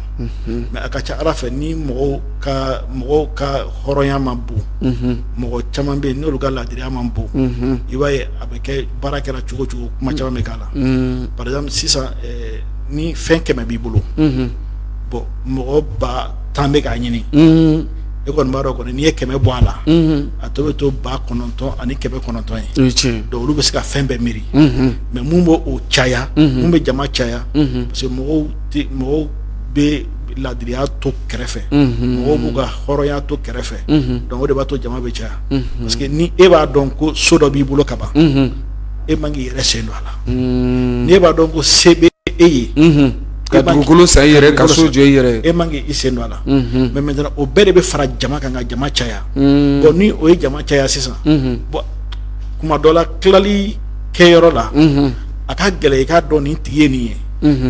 mais a ka ca Ala fɛ, ni mɔgɔw ka hɔrɔnya ma bon, mɔgɔ caman bɛ yen, n'olu ka ladiriya ma bon, i b'a ye a bɛ kɛ baara kɛra cogo o cogo, kuma caman bɛ k'a la. Par exemple sisan, ni fɛn 100 b'i bolo, bon, mɔgɔ 10 000 bɛ k'a ɲini, e kɔni b'a dɔn kɔni, n'i ye 100 bɔ a la, a tɔ bɛ to 9,900 ye. Donc olu bɛ se ka fɛn bɛɛ miiri, mais mun b'o o caya, mun bɛ jama caya? Parce que mɔgɔw tɛ, mɔgɔw bɛ ladiriya to kɛrɛfɛ, mɔgɔw b'u ka hɔrɔnya to kɛrɛfɛ. Donc o de b'a to jama bɛ caya, parce que ni e b'a dɔn ko so dɔ b'i bolo ka ban, e man k'i yɛrɛ sen don a la. Ni e b'a dɔn ko se bɛ e ye ka dugukolo san i yɛrɛ, ka so jɔ i yɛrɛ. E man k'i sen don a la. Mais maintenant, o bɛɛ de bɛ fara jama kan ka jama caya. Bon, ni o ye jama caya sisan, bon, kuma dɔ la, tilali kɛyɔrɔ la, a ka gɛlɛn i k'a dɔn nin tigi ye nin ye.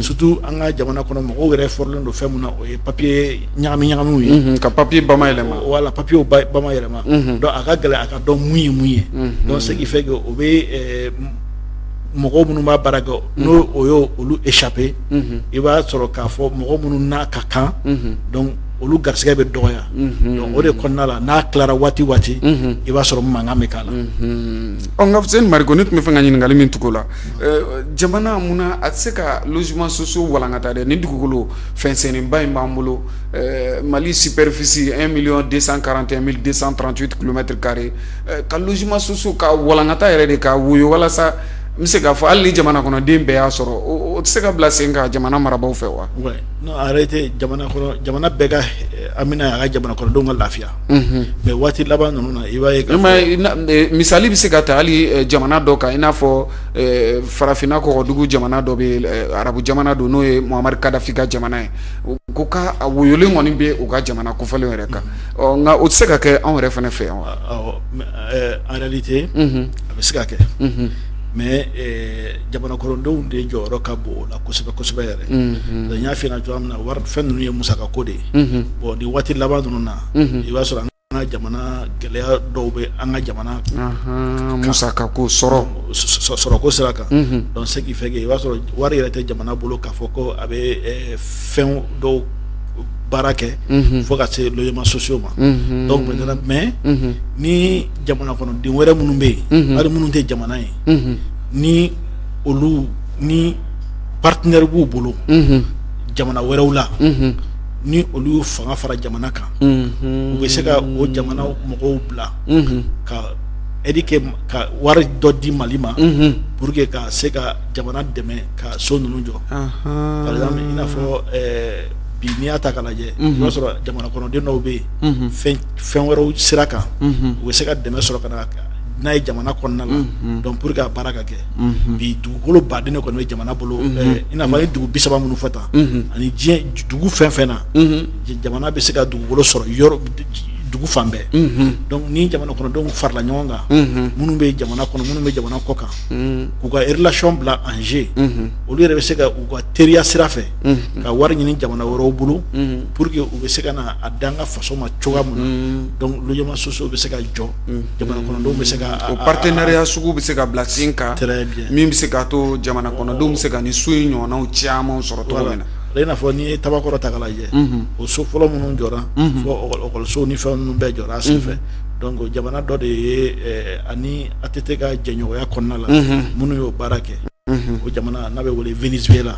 Surtout an ka jamana kɔnɔ, mɔgɔw yɛrɛ fɔrilen don fɛn mun na, o ye papier ɲagami ɲagamiw ye. Ka papier bamayɛlɛma. Wala papier bamayɛlɛma. Donc a ka gɛlɛn a ka dɔn mun ye mun ye. Donc ce qui fait que o bɛ mɔgɔw minnu b'a baara kɛ, n'o o y'o olu échappé, i b'a sɔrɔ k'a fɔ mɔgɔ minnu n'a ka kan, donc olu garisɛgɛ bɛ dɔgɔya. Donc o de kɔnɔna la, n'a tilara waati waati, i b'a sɔrɔ mankan bɛ k'a la. Ɔ, nka Fuseni Mariko, ne tun bɛ fɛ ka ɲininkali min tugu o la, jamana munna a tɛ se ka logements sociaux walankata dɛ, ni dugukolo fɛnsɛnniba in b'an bolo? Mali superficie 1 million 241 238 kilomètres carrés, ka logements sociaux ka walankata yɛrɛ de, ka woyo, walasa n bɛ se k'a fɔ hali ni jamana kɔnɔden bɛɛ y'a sɔrɔ, o tɛ se ka bila sen kan jamana marabaaw fɛ wa? Ouais, non, en réalité, jamana kɔnɔ, jamana bɛɛ ka amina a ka jamana kɔnɔdenw ka lafiya, mais waati laban ninnu na, i b'a ye k'a fɔ misali bɛ se ka ta hali jamana dɔ kan, i n'a fɔ farafinna kɔgɔdugu jamana dɔ bɛ, arabu jamana don, n'o ye Muhamari Kadafi ka jamana ye, ko ka a woyolen kɔni bɛ u ka jamana kofɔlen yɛrɛ kan. Ɔ, nka o tɛ se ka kɛ anw yɛrɛ fana fɛ yan wa? Awɔ, en réalité a bɛ se ka kɛ, mais jamana kɔnɔdenw de jɔyɔrɔ ka bon o la kosɛbɛ kosɛbɛ yɛrɛ. N y'a f'i ɲɛna cogoya min na, wari fɛn ninnu ye musaka ko de ye. Bon, nin waati laban ninnu na, i b'a sɔrɔ an ka jamana gɛlɛya dɔw bɛ an ka jamana musaka ko sɔrɔ sɔrɔko sira kan. Donc ce qui fait que i b'a sɔrɔ wari yɛrɛ tɛ jamana bolo k'a fɔ ko a bɛ fɛn dɔw baara kɛ fo ka se logements sociaux ma. Donc maintenant, mais ni jamana kɔnɔden wɛrɛ minnu bɛ yen, hali minnu tɛ jamana ye, ni olu ni partenaire b'u bolo jamana wɛrɛw la, ni olu fanga fara jamana kan, u bɛ se ka o jamana mɔgɔw bila ka aide kɛ, ka wari dɔ di Mali ma pour que ka se ka jamana dɛmɛ ka so ninnu jɔ. Par exemple, i n'a fɔ bi, n'i y'a ta k'a lajɛ, i b'a sɔrɔ jamana kɔnɔden dɔw bɛ yen, fɛn wɛrɛw sira kan, u bɛ se ka dɛmɛ sɔrɔ ka na n'a ye jamana kɔnɔna la, donc pour que a baara ka kɛ. Bi dugukolo baden de kɔni bɛ jamana bolo, i n'a fɔ an ye dugu 30 minnu fɔ tan, ani diɲɛ dugu fɛn fɛn na, jamana bɛ se ka dugukolo sɔrɔ yɔrɔ dugu fan bɛɛ. Donc ni jamana kɔnɔdenw farala ɲɔgɔn kan, minnu bɛ jamana kɔnɔ, minnu bɛ jamana kɔ kan, k'u ka relation bila en jeu, olu yɛrɛ bɛ se ka u ka teriya sira fɛ ka wari ɲini jamana wɛrɛw bolo pour que u bɛ se ka na a d'an ka faso ma cogoya mun na. Donc logements sociaux bɛ se ka jɔ, jamana kɔnɔdenw bɛ se ka O partenariat sugu bɛ se ka bila sen kan. Très bien. Min bɛ se k'a to jamana kɔnɔdenw bɛ se ka nin so in ɲɔgɔnnaw caman sɔrɔ cogo min na. I n'a fɔ n'i ye Tabakɔrɔ ta k'a lajɛ, o so fɔlɔ minnu jɔra, fɔ ekɔlisow ni fɛn ninnu bɛɛ jɔra a senfɛ. Donc jamana dɔ de ye ani ATT ka jɛɲɔgɔnya kɔnɔna la minnu y'o baara kɛ, o jamana n'a bɛ wele Venezuela.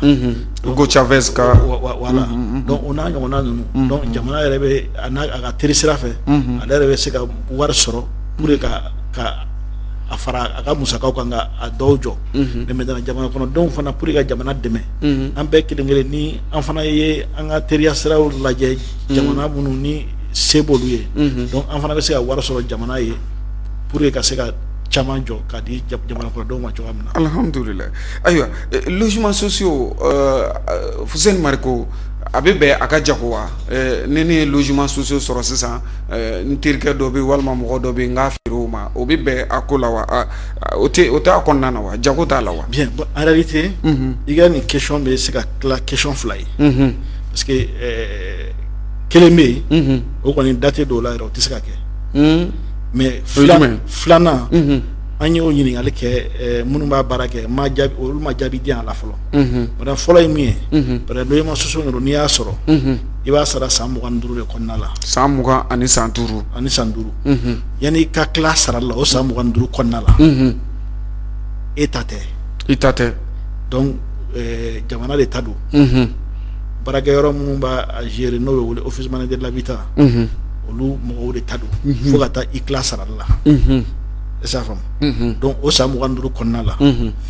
Hugo Chavez ka. Voilà, donc o n'a ɲɔgɔnna ninnu. Donc jamana yɛrɛ bɛ a n'a a ka teri sira fɛ, ale yɛrɛ bɛ se ka wari sɔrɔ pour que ka a fara a ka musakaw kan ka a dɔw jɔ. Mais maintenant, jamana kɔnɔdenw fana, pour que ka jamana dɛmɛ, an bɛɛ kelen kelen, ni an fana ye an ka teriya siraw lajɛ, jamana minnu ni se b'olu ye, donc an fana bɛ se ka wari sɔrɔ jamana ye pour que ka se ka caman jɔ k'a di jamana kɔnɔdenw ma cogoya min na. Alhamdulilayi. Ayiwa, logements sociaux, Fuseni Mariko, a bɛ bɛn a ka jago wa? Ni ne ye logements sociaux sɔrɔ sisan, n terikɛ dɔ bɛ yen walima mɔgɔ dɔ bɛ yen, n k'a feere o ma, o bɛ bɛn a ko la wa? O tɛ a kɔnɔna na wa? Jago t'a la wa? Bien, bon, en réalité, i ka nin question bɛ se ka tila question fila ye, parce que kelen bɛ yen, o kɔni da tɛ don o la yɛrɛ, o tɛ se ka kɛ. Mais O ye jumɛn ye? Filanan, an y'o ɲininkali kɛ minnu b'a baara kɛ, ma jaabi, olu ma jaabi di yan a la fɔlɔ. Par fɔlɔ ye mun ye? Par exemple, logement sociaux ninnu, n'i y'a sɔrɔ, i b'a sara san 25 de kɔnɔna la. San 20 ani san 5. Ani san 5. Yanni i ka tila sarali la o san 25 kɔnɔna la, e ta tɛ. I ta tɛ. Donc jamana de ta don. Baarakɛyɔrɔ minnu b'a gérer, n'o bɛ wele Office manager de l'habitat, olu mɔgɔw de ta don fo ka taa i tila sarali la. E y'a faamu? Donc o san 25 kɔnɔna la,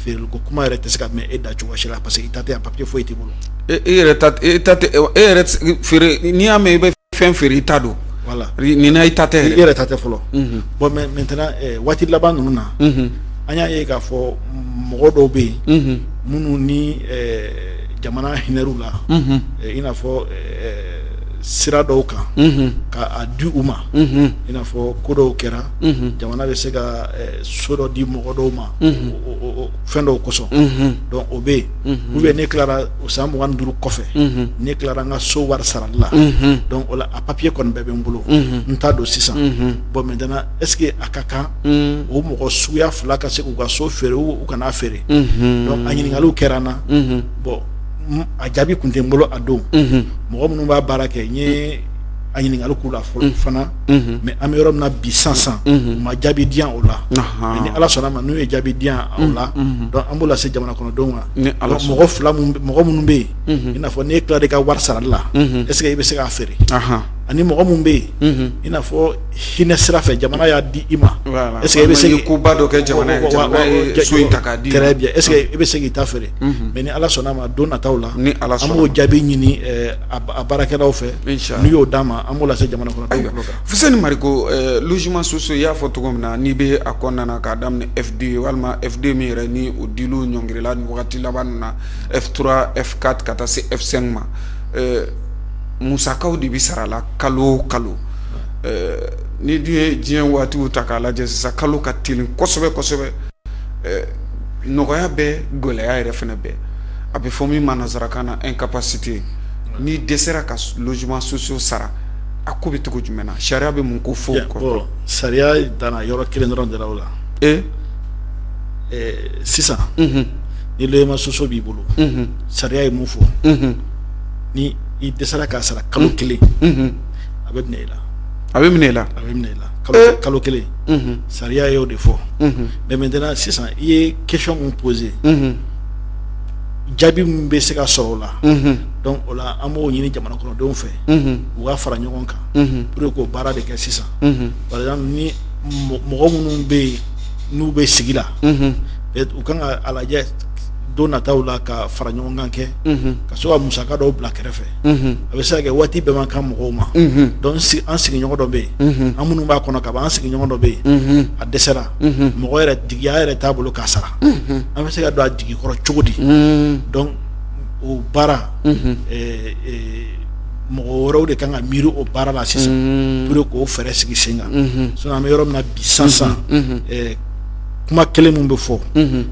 feereliko kuma yɛrɛ tɛ se ka mɛn e da cogo si la, parce que i ta tɛ, a papier foyi t'i bolo. E yɛrɛ ta, e ta tɛ, e yɛrɛ feere, n'i y'a mɛn i bɛ fɛn feere, i ta don. Voilà. Nin na, i ta tɛ. I yɛrɛ ta tɛ fɔlɔ. Bon, mais maintenant, waati laban ninnu na, an y'a ye k'a fɔ mɔgɔ dɔw bɛ yen minnu ni jamana hinɛr'u la, i n'a fɔ sira dɔw kan ka a di u ma, i n'a fɔ ko dɔw kɛra, jamana bɛ se ka so dɔ di mɔgɔ dɔw ma fɛn dɔw kosɔn. Donc o bɛ yen. Ou bien ne tilara o san 25 kɔfɛ, ne tilara n ka so wari sarali la, donc o la a papier kɔni bɛɛ bɛ n bolo, n t'a don sisan. Bon, maintenant, est ce que a ka kan o mɔgɔ suguya fila ka se k'u ka so feere ou u kana feere? Donc a ɲininkaliw kɛra n na. Bon, a jaabi tun tɛ n bolo a don. Mɔgɔ minnu b'a baara kɛ, n ye a ɲininkali k'u la fɔlɔ fana, mais an bɛ yɔrɔ min na bi sisan sisan, u ma jaabi di yan o la. Mais ni Ala sɔnna ma, n'u ye jaabi di yan o la, donc an b'o lase jamana kɔnɔdenw ma. Ni Ala Donc mɔgɔ fila mun, mɔgɔ minnu bɛ yen, i n'a fɔ n'e tilara i ka wari sarali la, est ce que i bɛ se k'a feere? Ani mɔgɔ mun bɛ yen, i n'a fɔ hinɛ sira fɛ jamana y'a di i ma, Voilà. est ce que i bɛ se I ye koba dɔ kɛ jamana ye, jamana ye so in ta k'a d'i ma. Très bien. Est ce que i bɛ se k'i ta feere? Mais ni Ala sɔnna ma, don nataw la, Ni Ala an sɔnna b'o ma. jaabi ɲini a baarakɛlaw fɛ. Inchallah. N'u y'o d'an ma, an b'o lase jamana kɔnɔdenw Ayiwa, tulo kan. Fuseni Mariko, logement sociaux, i y'a fɔ cogo min na, n'i bɛ a kɔnɔna na k'a daminɛ F2 walima F2 min yɛrɛ ni o diliw ɲɔngirila nin wagati laban ninnu na, F3, F4 ka taa se F5 ma, musakaw de bɛ sara la kalo o kalo. Ni dun ye diɲɛ waatiw ta k'a lajɛ sisan, kalo ka teli kosɛbɛ kosɛbɛ. Nɔgɔya bɛ, gɛlɛya yɛrɛ fana bɛɛ, a bɛ fɔ min ma nanzarakan na incapacité. N'i dɛsɛra ka logement sociaux sara, a ko bɛ cogo jumɛn na? Sariya bɛ mun ko fɔ o kɔ? Bon, sariya danna yɔrɔ kelen dɔrɔn de la o la. Sisan, ni logement sociaux b'i bolo, sariya ye mun fɔ? Ni i dɛsɛra k'a sara kalo kelen, a bɛ minɛ i la. A bɛ minɛ i la. A bɛ minɛ i la kalo, kalo kelen. Sariya y'o de fɔ. Mais maintenant, sisan, i ye question mun poser, jaabi min bɛ se ka sɔrɔ o la, donc o la an b'o ɲini jamana kɔnɔdenw fɛ, u ka fara ɲɔgɔn kan pour que k'o baara de kɛ sisan. Par exemple, ni mɔgɔ minnu bɛ yen n'u bɛ sigi la, peut-être u kan ka a lajɛ. don nataw la ka fara ɲɔgɔn kan kɛ ka se ka musaka dɔw bila kɛrɛfɛ. A bɛ se ka kɛ waati bɛɛ man kan mɔgɔw ma. Donc an sigiɲɔgɔn dɔ bɛ yen, an minnu b'a kɔnɔ ka ban, an sigiɲɔgɔn dɔ bɛ yen, a dɛsɛra, mɔgɔ yɛrɛ jigiya yɛrɛ t'a bolo k'a sara, an bɛ se ka don a jigi kɔrɔ cogo di? Donc o baara, mɔgɔ wɛrɛw de kan ka miiri o baara la sisan pour k'o fɛɛrɛ sigi sen kan. Sinon an bɛ yɔrɔ min na bi, sisan kuma kelen min bɛ fɔ,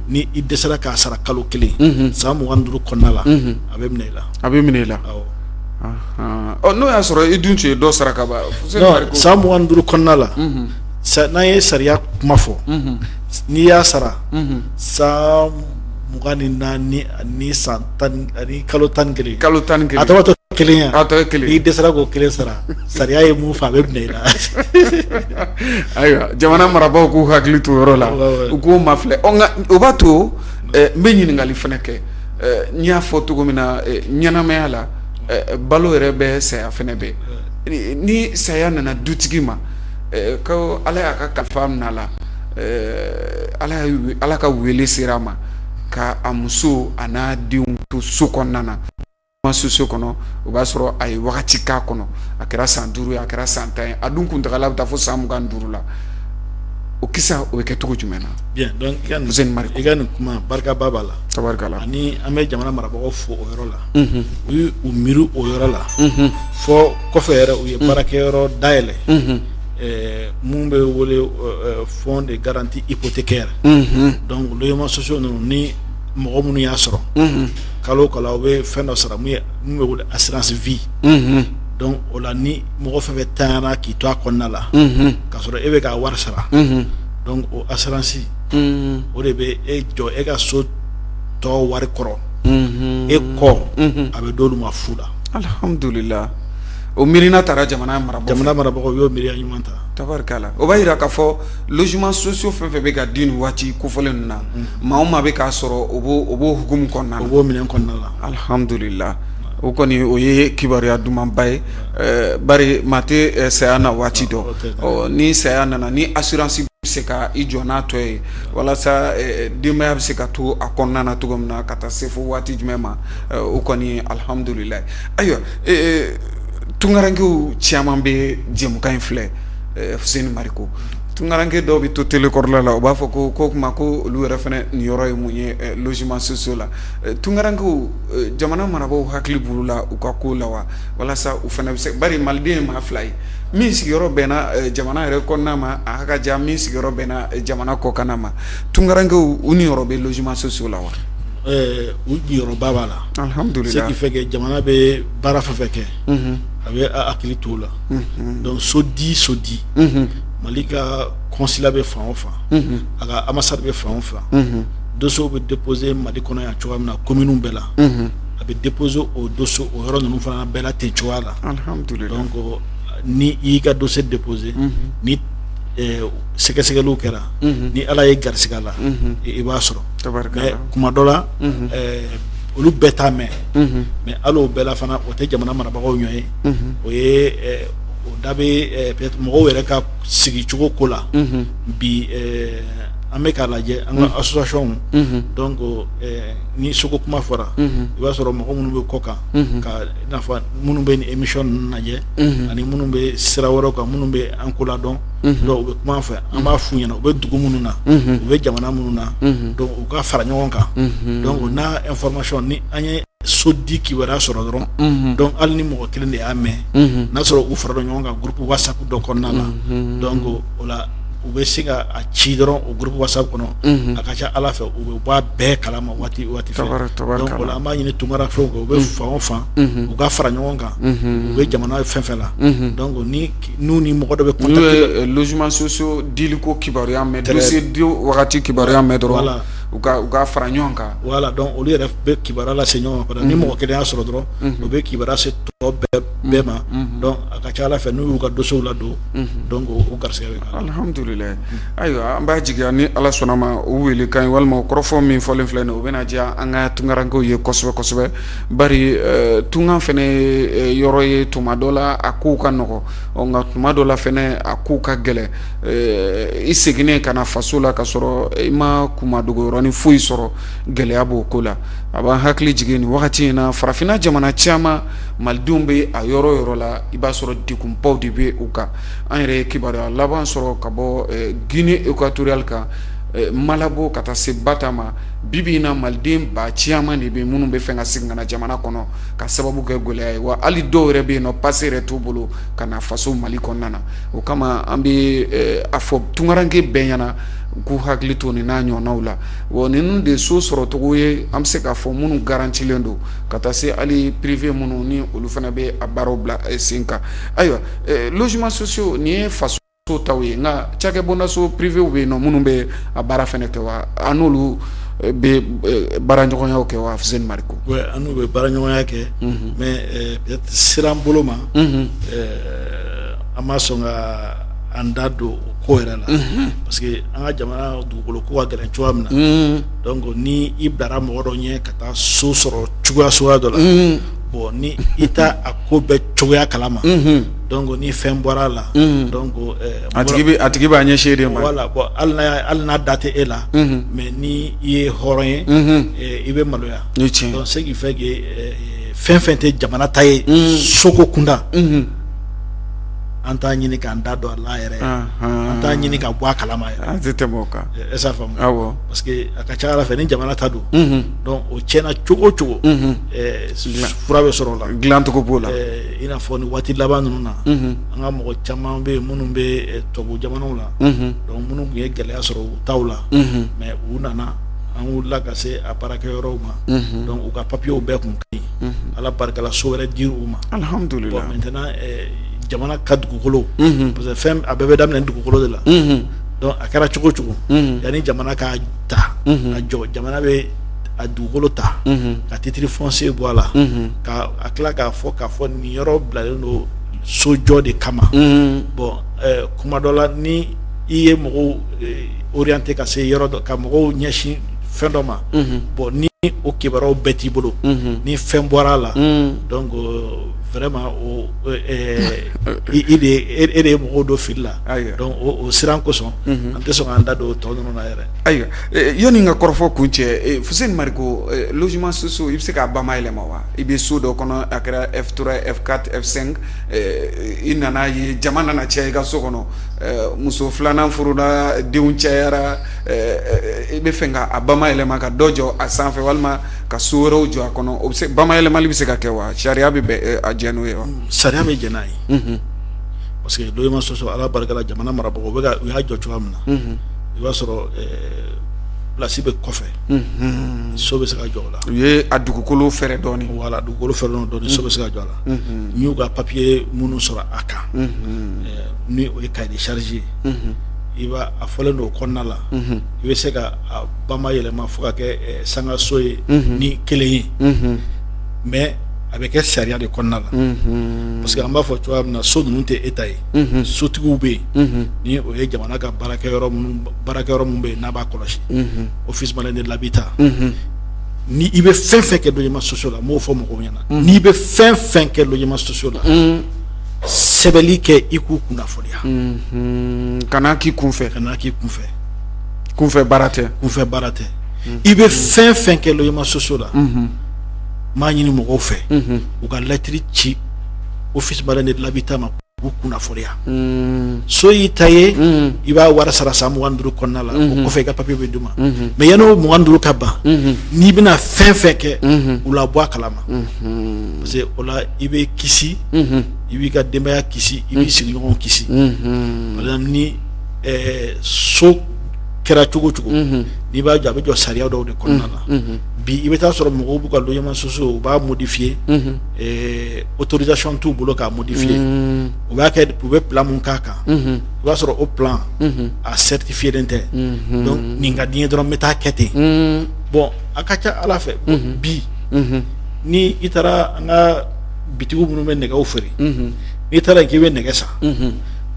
ni i dɛsɛra k'a sara kalo kelen san 25 kɔnɔna la, a bɛ minɛ i la. A bɛ minɛ i la. Ɔ, n'o y'a sɔrɔ i dun tun ye dɔ sara ka ban? San 25 kɔnɔna la, n'an ye sariya kuma fɔ, n'i y'a sara san 24 ani san 10 ani kalo 11, Kalo 11. A tɔgɔ to kelen ya. A tɔ ye kelen. N'i dɛsɛra k'o kelen sara, sariya ye mun fɔ, a bɛ minɛ i la. Ayiwa, jamana marabaaw k'u hakili to o yɔrɔ la, u k'o mafilɛ. Ɔ, nka o b'a to n bɛ ɲininkali fana kɛ. N y'a fɔ cogo min na, ɲɛnamaya la, balo yɛrɛ bɛ, saya fana bɛ. Ni saya nana dutigi ma, ko Ala y'a ka kalifa minɛ a la, Ala ka wele sera a ma ka a muso a n'a denw to so kɔnɔna na, so kɔnɔ, o b'a sɔrɔ a ye wagati k'a kɔnɔ, a kɛra san 5 ye, a kɛra san 10 ye, a dun kuntagala bɛ taa fo san 25 la, o kisa o bɛ kɛ cogo jumɛn na? Bien, donc i ka nin Fuseni Mariko. I ka nin kuma, barikaba b'a la. Tabarikala. Ani an bɛ jamana marabagaw fo o yɔrɔ la. U y'u miiri o yɔrɔ la fɔ kɔfɛ yɛrɛ, u ye baarakɛyɔrɔ dayɛlɛ mun bɛ wele Fonds de garantie hypothécaire. Donc logements sociaux ninnu, ni mɔgɔ minnu y'a sɔrɔ, kalo o kalo aw bɛ fɛn dɔ sara mun bɛ wele assurance vie. Donc o la, ni mɔgɔ fɛn fɛn tanyana k'i to a kɔnɔna la k'a sɔrɔ e bɛ k'a wari sara, donc o assurance o de bɛ e jɔ e ka so tɔ wari kɔrɔ e kɔ, a bɛ d'olu ma fu la. Alhamdulillah, o miirina taara jamana marabagaw. Jamana marabagaw y'o miiriya ɲuman ta. Tabarikala, o b'a yira k'a fɔ logement sociaux fɛn fɛn bɛ ka di nin waati kofɔlen ninnu na, maa o maa bɛ k'a sɔrɔ, o b'o hukumu kɔnɔna na. O b'o minɛn kɔnɔna la. Alhamdulillah, o kɔni o ye kibaruya dumanba ye, bari maa tɛ saya na waati dɔn. Ɔ, ni saya nana, ni assurance bɛ se ka i jɔ n'a tɔ ye walasa denbaya bɛ se ka to a kɔnɔna na cogo min na ka taa se fo waati jumɛn ma, o kɔni alhamdulillah. Ayiwa, tunkarankew caman bɛ jɛmukan in filɛ. Fuseni Mariko, tunkaranke dɔw bɛ to télé kɔrɔla la, u b'a fɔ ko kuma ko olu yɛrɛ fana nin yɔrɔ ye mun ye logement sociaux la? Tunkarankew, jamana marabagaw hakili b'u la u ka ko la wa, walasa u fana bɛ se? Bari maliden ye maa fila ye, min sigiyɔrɔ bɛnna jamana yɛrɛ kɔnɔna ma, a ka jan, min sigiyɔrɔ bɛnna jamana kɔkanna ma. Tunkarankew, u niyɔrɔ bɛ logement sociaux la wa? U niyɔrɔba b'a la. Alhamdulillah. Ce qui fait que jamana bɛ baara fɛn fɛn kɛ, a bɛ hakili t'o la. Donc so di, so di, Mali ka consulat bɛ fan o fan, a ka ambassade bɛ fan o fan, dossier bɛ déposer Mali kɔnɔ yan cogoya min na, commune bɛɛ la, a bɛ déposer o dossier o yɔrɔ ninnu fana bɛɛ la ten cogoya la. Alhamdulillah. Donc ni i y'i ka dossier déposer, ni sɛgɛsɛgɛliw kɛra, ni Ala ye garisigɛ la, i b'a sɔrɔ. Mais kuma dɔ la, olu bɛɛ t'a mɛn. Mais hali o bɛɛ la fana, o tɛ jamana marabagaw ɲɔ ye, o ye o da bɛ peut-être mɔgɔw yɛrɛ ka sigicogo ko la. Bi an bɛ k'a lajɛ an ka association. Donc ni soko kuma fɔra, i b'a sɔrɔ mɔgɔ minnu bɛ kɔ kan ka, i n'a fɔ minnu bɛ nin émission ninnu lajɛ ani minnu bɛ sira wɛrɛw kan, minnu bɛ an ko ladɔn, donc u bɛ kuma an fɛ, an b'a f'u ɲɛna u bɛ dugu minnu na, u bɛ jamana minnu na, donc u ka fara ɲɔgɔn kan. Donc n'a information, ni an ye so di kibaruya sɔrɔ dɔrɔn, donc hali ni mɔgɔ kelen de y'a mɛn, n'a sɔrɔ u farala ɲɔgɔn kan groupe WhatsApp dɔ kɔnɔna la, donc o la u bɛ se ka a ci dɔrɔn o groupe WhatsApp kɔnɔ, a ka ca Ala fɛ u bɛ bɔ a bɛɛ kalama waati waati fɛ. Donc o la, an b'a ɲini tunkarankew fɛ, u bɛ fan o fan, u ka fara ɲɔgɔn kan, u bɛ jamana fɛn fɛn la. Donc ni n'u ni mɔgɔ dɔ bɛ contact, n'u ye logement sociaux diliko kibaruya mɛn, dossier di wagati kibaruya mɛn dɔrɔn, u ka fara ɲɔgɔn kan. Voilà, donc olu yɛrɛ bɛ kibaruya lase ɲɔgɔn ma. Ni mɔgɔ kelen y'a sɔrɔ dɔrɔn, u bɛ kibaruya se tɔ bɛɛ ma. Donc a ka ca Ala fɛ, n'u y'u ka dossier ladon, donc o garisɛgɛ bɛ k'a la. Alhamdulillah. Ayiwa, an b'a jigiya ni Ala sɔnna ma, o wele kan ye walima o kɔrɔfɔ min fɔlen filɛ nin ye, o bɛna diya an ka tunkarankew ye kosɛbɛ kosɛbɛ. Bari tunkan fɛnɛ ye yɔrɔ ye, tuma dɔ la a kow ka nɔgɔ, nka tuma dɔ la fɛnɛ a kow ka gɛlɛn. I seginnen ka na faso la ka sɔrɔ i ma kuma dogo yɔrɔ. yɔrɔnin foyi sɔrɔ, gɛlɛya b'o ko la. A b'an hakili jigin nin wagati in na, farafinna jamana caman, malidenw bɛ a yɔrɔ yɔrɔ la, i b'a sɔrɔ degunbaw de bɛ u kan. An yɛrɛ ye kibaruya laban sɔrɔ ka bɔ Guinée équatoriale kan, Malabo ka taa se Bata ma. Bi bi in na, maliden ba caman de bɛ minnu bɛ fɛ ka segin ka na jamana kɔnɔ ka sababu kɛ gɛlɛya ye. Wa hali dɔw yɛrɛ bɛ yen nɔ, passe yɛrɛ t'u bolo ka na faso Mali kɔnɔna na. O kama an bɛ a fɔ tunkaranke bɛɛ ɲɛna k'u hakili to nin n'a ɲɔgɔnnaw la. Wa ninnu de so sɔrɔcogo ye, an bɛ se k'a fɔ minnu garantilen don, ka taa se hali privé minnu ni olu fana bɛ a baaraw bila sen kan. Ayiwa, logements sociaux nin ye faso taw ye, nka cakɛbondaso privéw bɛ yen nɔ minnu bɛ a baara fana kɛ wa? An n'olu bɛ baara ɲɔgɔnyaw kɛ wa, Fuseni Mariko? Ouais, an n'u bɛ baara ɲɔgɔnya kɛ, mais peut-être siran bolo ma, an ma sɔn ka an da don o ko yɛrɛ la, parce que an ka jamana dugukolo ko ka gɛlɛn cogoya min na. Donc ni i bilara mɔgɔ dɔ ɲɛ ka taa so sɔrɔ cogoya suguya dɔ la, bon, ni i t'a a ko bɛɛ cogoya kalama, donc ni fɛn bɔra a la, donc a tigi b'a ɲɛsin e de ma. Voilà. Bon, hali n'a da tɛ e la, mais ni i ye hɔrɔn ye, i bɛ maloya. Ni tiɲɛ. Donc ce qui fait que fɛn fɛn tɛ jamana ta ye soko kunda, an t'a ɲini k'an da don a la yɛrɛ, an t'a ɲini ka bɔ a kalama yɛrɛ. An tɛ tɛmɛ o kan. Est ce faamu? Awɔ. Parce que a ka ca Ala fɛ, ni jamana ta don, donc o tiɲɛna cogo o cogo, fura bɛ sɔrɔ o la. Dilancogo b'o la. I n'a fɔ ni waati laban ninnu na, an ka mɔgɔ caman bɛ yen minnu bɛ tubabu jamanaw la, donc minnu tun ye gɛlɛya sɔrɔ u taw la, mais u nana, an wulila ka se a baarakɛyɔrɔw ma, donc u ka papiyew bɛɛ kun ka ɲi. Ala barika la, so wɛrɛ dir'u ma. Alhamdulillah. Bon, maintenant, jamana ka dugukolo, parce que fɛn a bɛɛ bɛ daminɛ dugukolo de la. Donc a kɛra cogo o cogo, yanni jamana ka ta a jɔ, jamana bɛ a dugukolo ta ka titre foncier bɔ a la, ka a tila k'a fɔ nin yɔrɔ bilalen don sojɔ de kama. Bon, kuma dɔ la, ni i ye mɔgɔw orienté ka se yɔrɔ dɔ, ka mɔgɔw ɲɛsin fɛn dɔ ma, bon, ni o kibaruyaw bɛɛ t'i bolo, ni fɛn bɔra a la, donc vraiment o i de e de ye mɔgɔw don fili la. Donc o siran kosɔn, an tɛ sɔn k'an da don tɔ ninnu na yɛrɛ. Ayiwa, yanni n ka kɔrɔfɔ kun cɛ, Fuseni Mariko, logement sociaux, i bɛ se k'a bayɛlɛma wa? I bɛ so dɔ kɔnɔ, a kɛra F3, F4, F5, i nana ye jama nana caya i ka so kɔnɔ, muso filanan furula, denw cayara, i bɛ fɛ ka a bayɛlɛma ka dɔ jɔ a sanfɛ walima ka so wɛrɛw jɔ a kɔnɔ, o bɛ se, bayɛlɛmali bɛ se ka kɛ wa? Sariya bɛ bɛn a jɛn n'o ye wa? Sariya bɛ jɛn n'a ye, parce que logement social, Ala barika la, jamana marabagaw bɛ ka u y'a jɔ cogoya min na, i b'a sɔrɔ place bɛ kɔfɛ, so bɛ se ka jɔ o la. U ye a dugukolo fɛrɛ dɔɔnin. Voilà, dugukolo fɛrɛ dɔɔnin, so bɛ se ka jɔ a la. N y'u ka papier minnu sɔrɔ a kan, ni o ye cahier de charge ye, i b'a a fɔlen don o kɔnɔna la, i bɛ se ka a bayɛlɛma fo ka kɛ sangaso ye ni kelen ye, mais a bɛ kɛ sariya de kɔnɔna la, parce que an b'a fɔ cogoya min na, so ninnu tɛ e ta ye. Sotigiw bɛ yen, ni o ye jamana ka baarakɛyɔrɔ minnu, baarakɛyɔrɔ minnu bɛ yen n'a b'a kɔlɔsi, Office malien de l'habitat. Ni i bɛ fɛn fɛn kɛ logement sociaux la, n b'o fɔ mɔgɔw ɲɛna, n'i bɛ fɛn fɛn kɛ logement sociaux la, sɛbɛnni kɛ i k'u kunnafoniya. Kana k'i kunfɛ. Kana k'i kunfɛ. Kunfɛ baara tɛ. Kunfɛ baara tɛ. I bɛ fɛn fɛn kɛ logement sociaux la, n b'a ɲini mɔgɔw fɛ u ka lɛtiri ci Office malien de l'habitat ma k'u kunnafoniya. So y'i ta ye, i b'a wari sara san 25 kɔnɔna la, o kɔfɛ i ka papiye bɛ d'u ma. Mais yanni o 25 ka ban, n'i bɛna fɛn fɛn kɛ, u la bɔ a kalama, parce que o la i bɛ kisi, i b'i ka denbaya kisi, i b'i sigiɲɔgɔnw kisi. Par exemple, ni so kɛra cogo o cogo, n'i b'a jɔ, a bɛ jɔ sariya dɔw de kɔnɔna la. Bi, i bɛ taa sɔrɔ mɔgɔw b'u ka logement sociaux, u b'a modifier, autorisation t'u bolo k'a modifier. U b'a kɛ, u bɛ plan mun k'a kan, i b'a sɔrɔ o plan a certifié len tɛ. Donc nin ka di n ye dɔrɔn, n bɛ taa kɛ ten. Bon, a ka ca Ala fɛ, bi ni i taara an ka bitigiw minnu bɛ nɛgɛw feere, n'i taara yen k'i bɛ nɛgɛ san,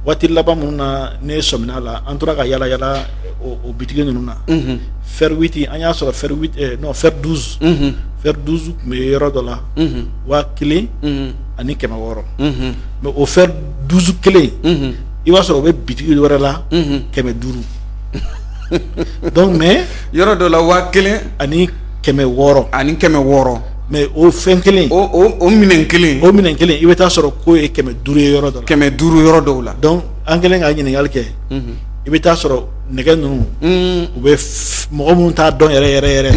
waati laban minnu na ne sɔmina la, an tora ka yala yala o bitigi ninnu na, fer 8, an y'a sɔrɔ fer 8, non, fer 12, fer 12 tun bɛ yɔrɔ dɔ la 1600, mais o fer 12 kelen, i b'a sɔrɔ o bɛ bitigi wɛrɛ la 500. Donc mais yɔrɔ dɔ la 1000 ani 600. Ani 600. Mais o fɛn kelen, o minɛn kelen, o minɛn kelen, i bɛ taa sɔrɔ k'o ye 500 ye yɔrɔ dɔ la. 500 yɔrɔ dɔw la. Donc an kɛlen ka ɲininkali kɛ, i bɛ taa sɔrɔ nɛgɛ ninnu, u bɛ mɔgɔ minnu t'a dɔn yɛrɛ yɛrɛ yɛrɛ,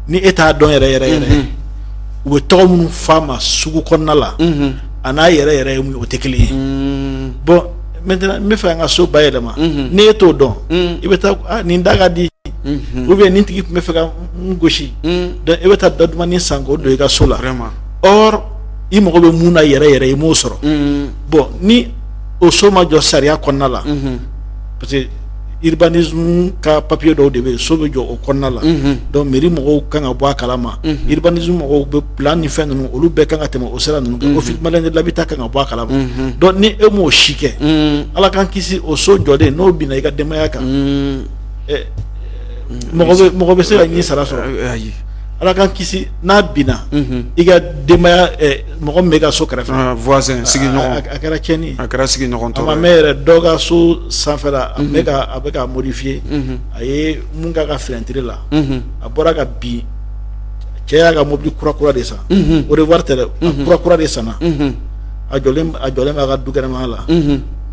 ni e t'a dɔn yɛrɛ yɛrɛ yɛrɛ, u bɛ tɔgɔ minnu f'a ma sugu kɔnɔna la, a n'a yɛrɛ yɛrɛ ye mun ye, o tɛ kelen ye. Bon, maintenant n bɛ fɛ an ka so bayɛlɛma, ni e t'o dɔn, i bɛ taa nin da ka di, ou bien nin tigi tun bɛ fɛ ka n gosi, donc e bɛ taa da dumannin san k'o don i ka so la. Or i mago bɛ mun na yɛrɛ yɛrɛ, i m'o sɔrɔ. Bon, ni o so ma jɔ sariya kɔnɔna la, parce que urbanisme ka papier dɔw de bɛ yen, so bɛ jɔ o kɔnɔna la, donc mairie mɔgɔw kan ka bɔ a kalama, urbanisme mɔgɔw bɛ plan ni fɛn ninnu, olu bɛɛ kan ka tɛmɛ o sira ninnu kan, Office malien de l'habitat kan ka bɔ a kalama. Donc ni e m'o si kɛ, Ala k'an kisi, o so jɔlen n'o binna i ka denbaya kan, mɔgɔ bɛ se ka ɲi sara sɔrɔ? Ala k'an kisi, n'a binna i ka denbaya, mɔgɔ min bɛ ka so kɛrɛfɛ, voisin, sigiɲɔgɔn, a kɛra tiɲɛni ye. A kɛra sigiɲɔgɔn tɔɔrɔ. A ma mɛn yɛrɛ, dɔ ka so sanfɛla, a bɛ ka modifier, a ye mun k'a ka fenêtre la, a bɔra ka bin, cɛ y'a ka mobili kura kura de san, au revoir tɛ dɛ, a kura kura de sanna, a jɔlen b'a ka du kɛnɛmana la,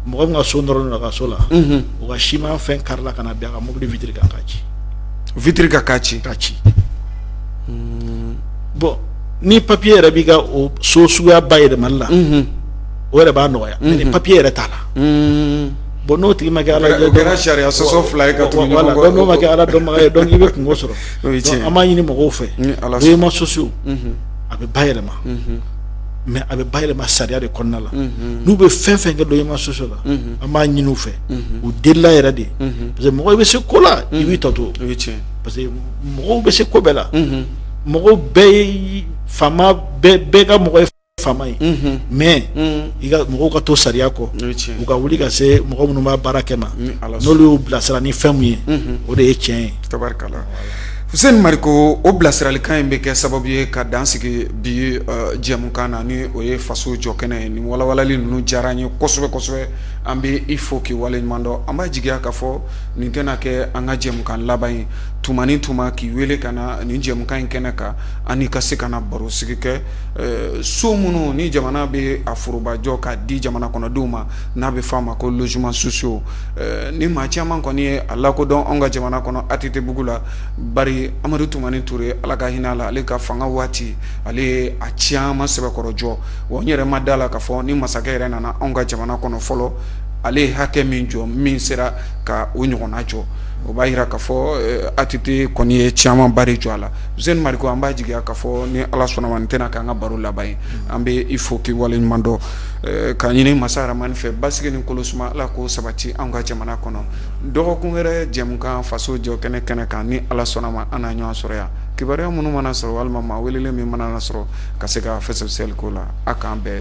mɔgɔ min ka so nɔrɔlen don a ka so la, o ka siman fɛn karila ka na bin a ka mobili vitre kan k'a ci. Vitre kan k'a ci. K'a ci. Bon, ni papier yɛrɛ b'i ka o so suguya bayɛlɛmali la, o yɛrɛ b'a nɔgɔya, mais ni papier yɛrɛ t'a la, bon, n'o tigi ma kɛ Ala o kɛra sariya sɔsɔ fila ye ka tugu ɲɔgɔn kɔ. N'o ma kɛ Ala dɔnbaga ye, donc i bɛ kungo sɔrɔ. Donc an b'a ɲini mɔgɔw fɛ, logements sociaux a bɛ bayɛlɛma, mais a bɛ bayɛlɛma sariya de kɔnɔna la. N'u bɛ fɛn fɛn kɛ logements sociaux la, an b'a ɲini u fɛ, u delila yɛrɛ de, parce que mɔgɔ i bɛ se ko la, i b'i tɔ to, parce que mɔgɔw bɛ se ko bɛɛ la, mɔgɔw bɛɛ ye faama, bɛɛ ka mɔgɔ ye faama ye, mais i ka mɔgɔw ka to sariya kɔ, u ka wuli ka se mɔgɔ minnu b'a baara kɛ ma, n'olu y'u bilasira ni fɛn mun ye, o de ye tiɲɛ ye. Tabarikala. Fuseni Mariko, o bilasiralikan in bɛ kɛ sababu ye ka dan sigi bi jɛmukan na, ni o ye faso jɔ kɛnɛ ye. Nin walawalali ninnu diyara an ye kosɛbɛ kosɛbɛ, an bɛ i fo k'i waleɲuman dɔn. An b'a jigiya k'a fɔ nin tɛna kɛ an ka jɛmukan laban ye. Tuma ni tuma k'i wele ka na nin jɛmukan in kɛnɛ kan, ani ka se ka na baro sigi kɛ so minnu ni jamana bɛ a forobajɔ k'a di jamana kɔnɔdenw ma, n'a bɛ f'a ma ko logements sociaux. Ni maa caman kɔni ye a lakodɔn anw ka jamana kɔnɔ ATT bugu la, bari Amadu Tumani Ture, Ala ka hinɛ a la, ale ka fanga waati ale ye a caman sɛbɛkɔrɔ jɔ. Wa n yɛrɛ ma da la k'a fɔ ni masakɛ yɛrɛ nana anw ka jamana kɔnɔ fɔlɔ, ale ye hakɛ min jɔ, min sera ka o ɲɔgɔnna jɔ, o b'a jira k'a fɔ ATT kɔni ye camanba de jɔ a la. Fuseni Mariko, an b'a jigiya k'a fɔ ni Ala sɔnna ma, nin tɛna k'an ka baro laban ye. An bɛ i fo k'i waleɲuman dɔn, k'a ɲini masa Ramani fɛ, basigi ni kolosuma, Ala k'o sabati anw ka jamana kɔnɔ. Dɔgɔkun wɛrɛ jɛmukan faso jɔ kɛnɛ kɛnɛ kan, ni Ala sɔnna ma, an na ɲɔgɔn sɔrɔ yan. Kibaruya minnu mana sɔrɔ, walima maa welelen min mana sɔrɔ ka se ka fɛsɛfɛsɛli k'o la, a k'an bɛn.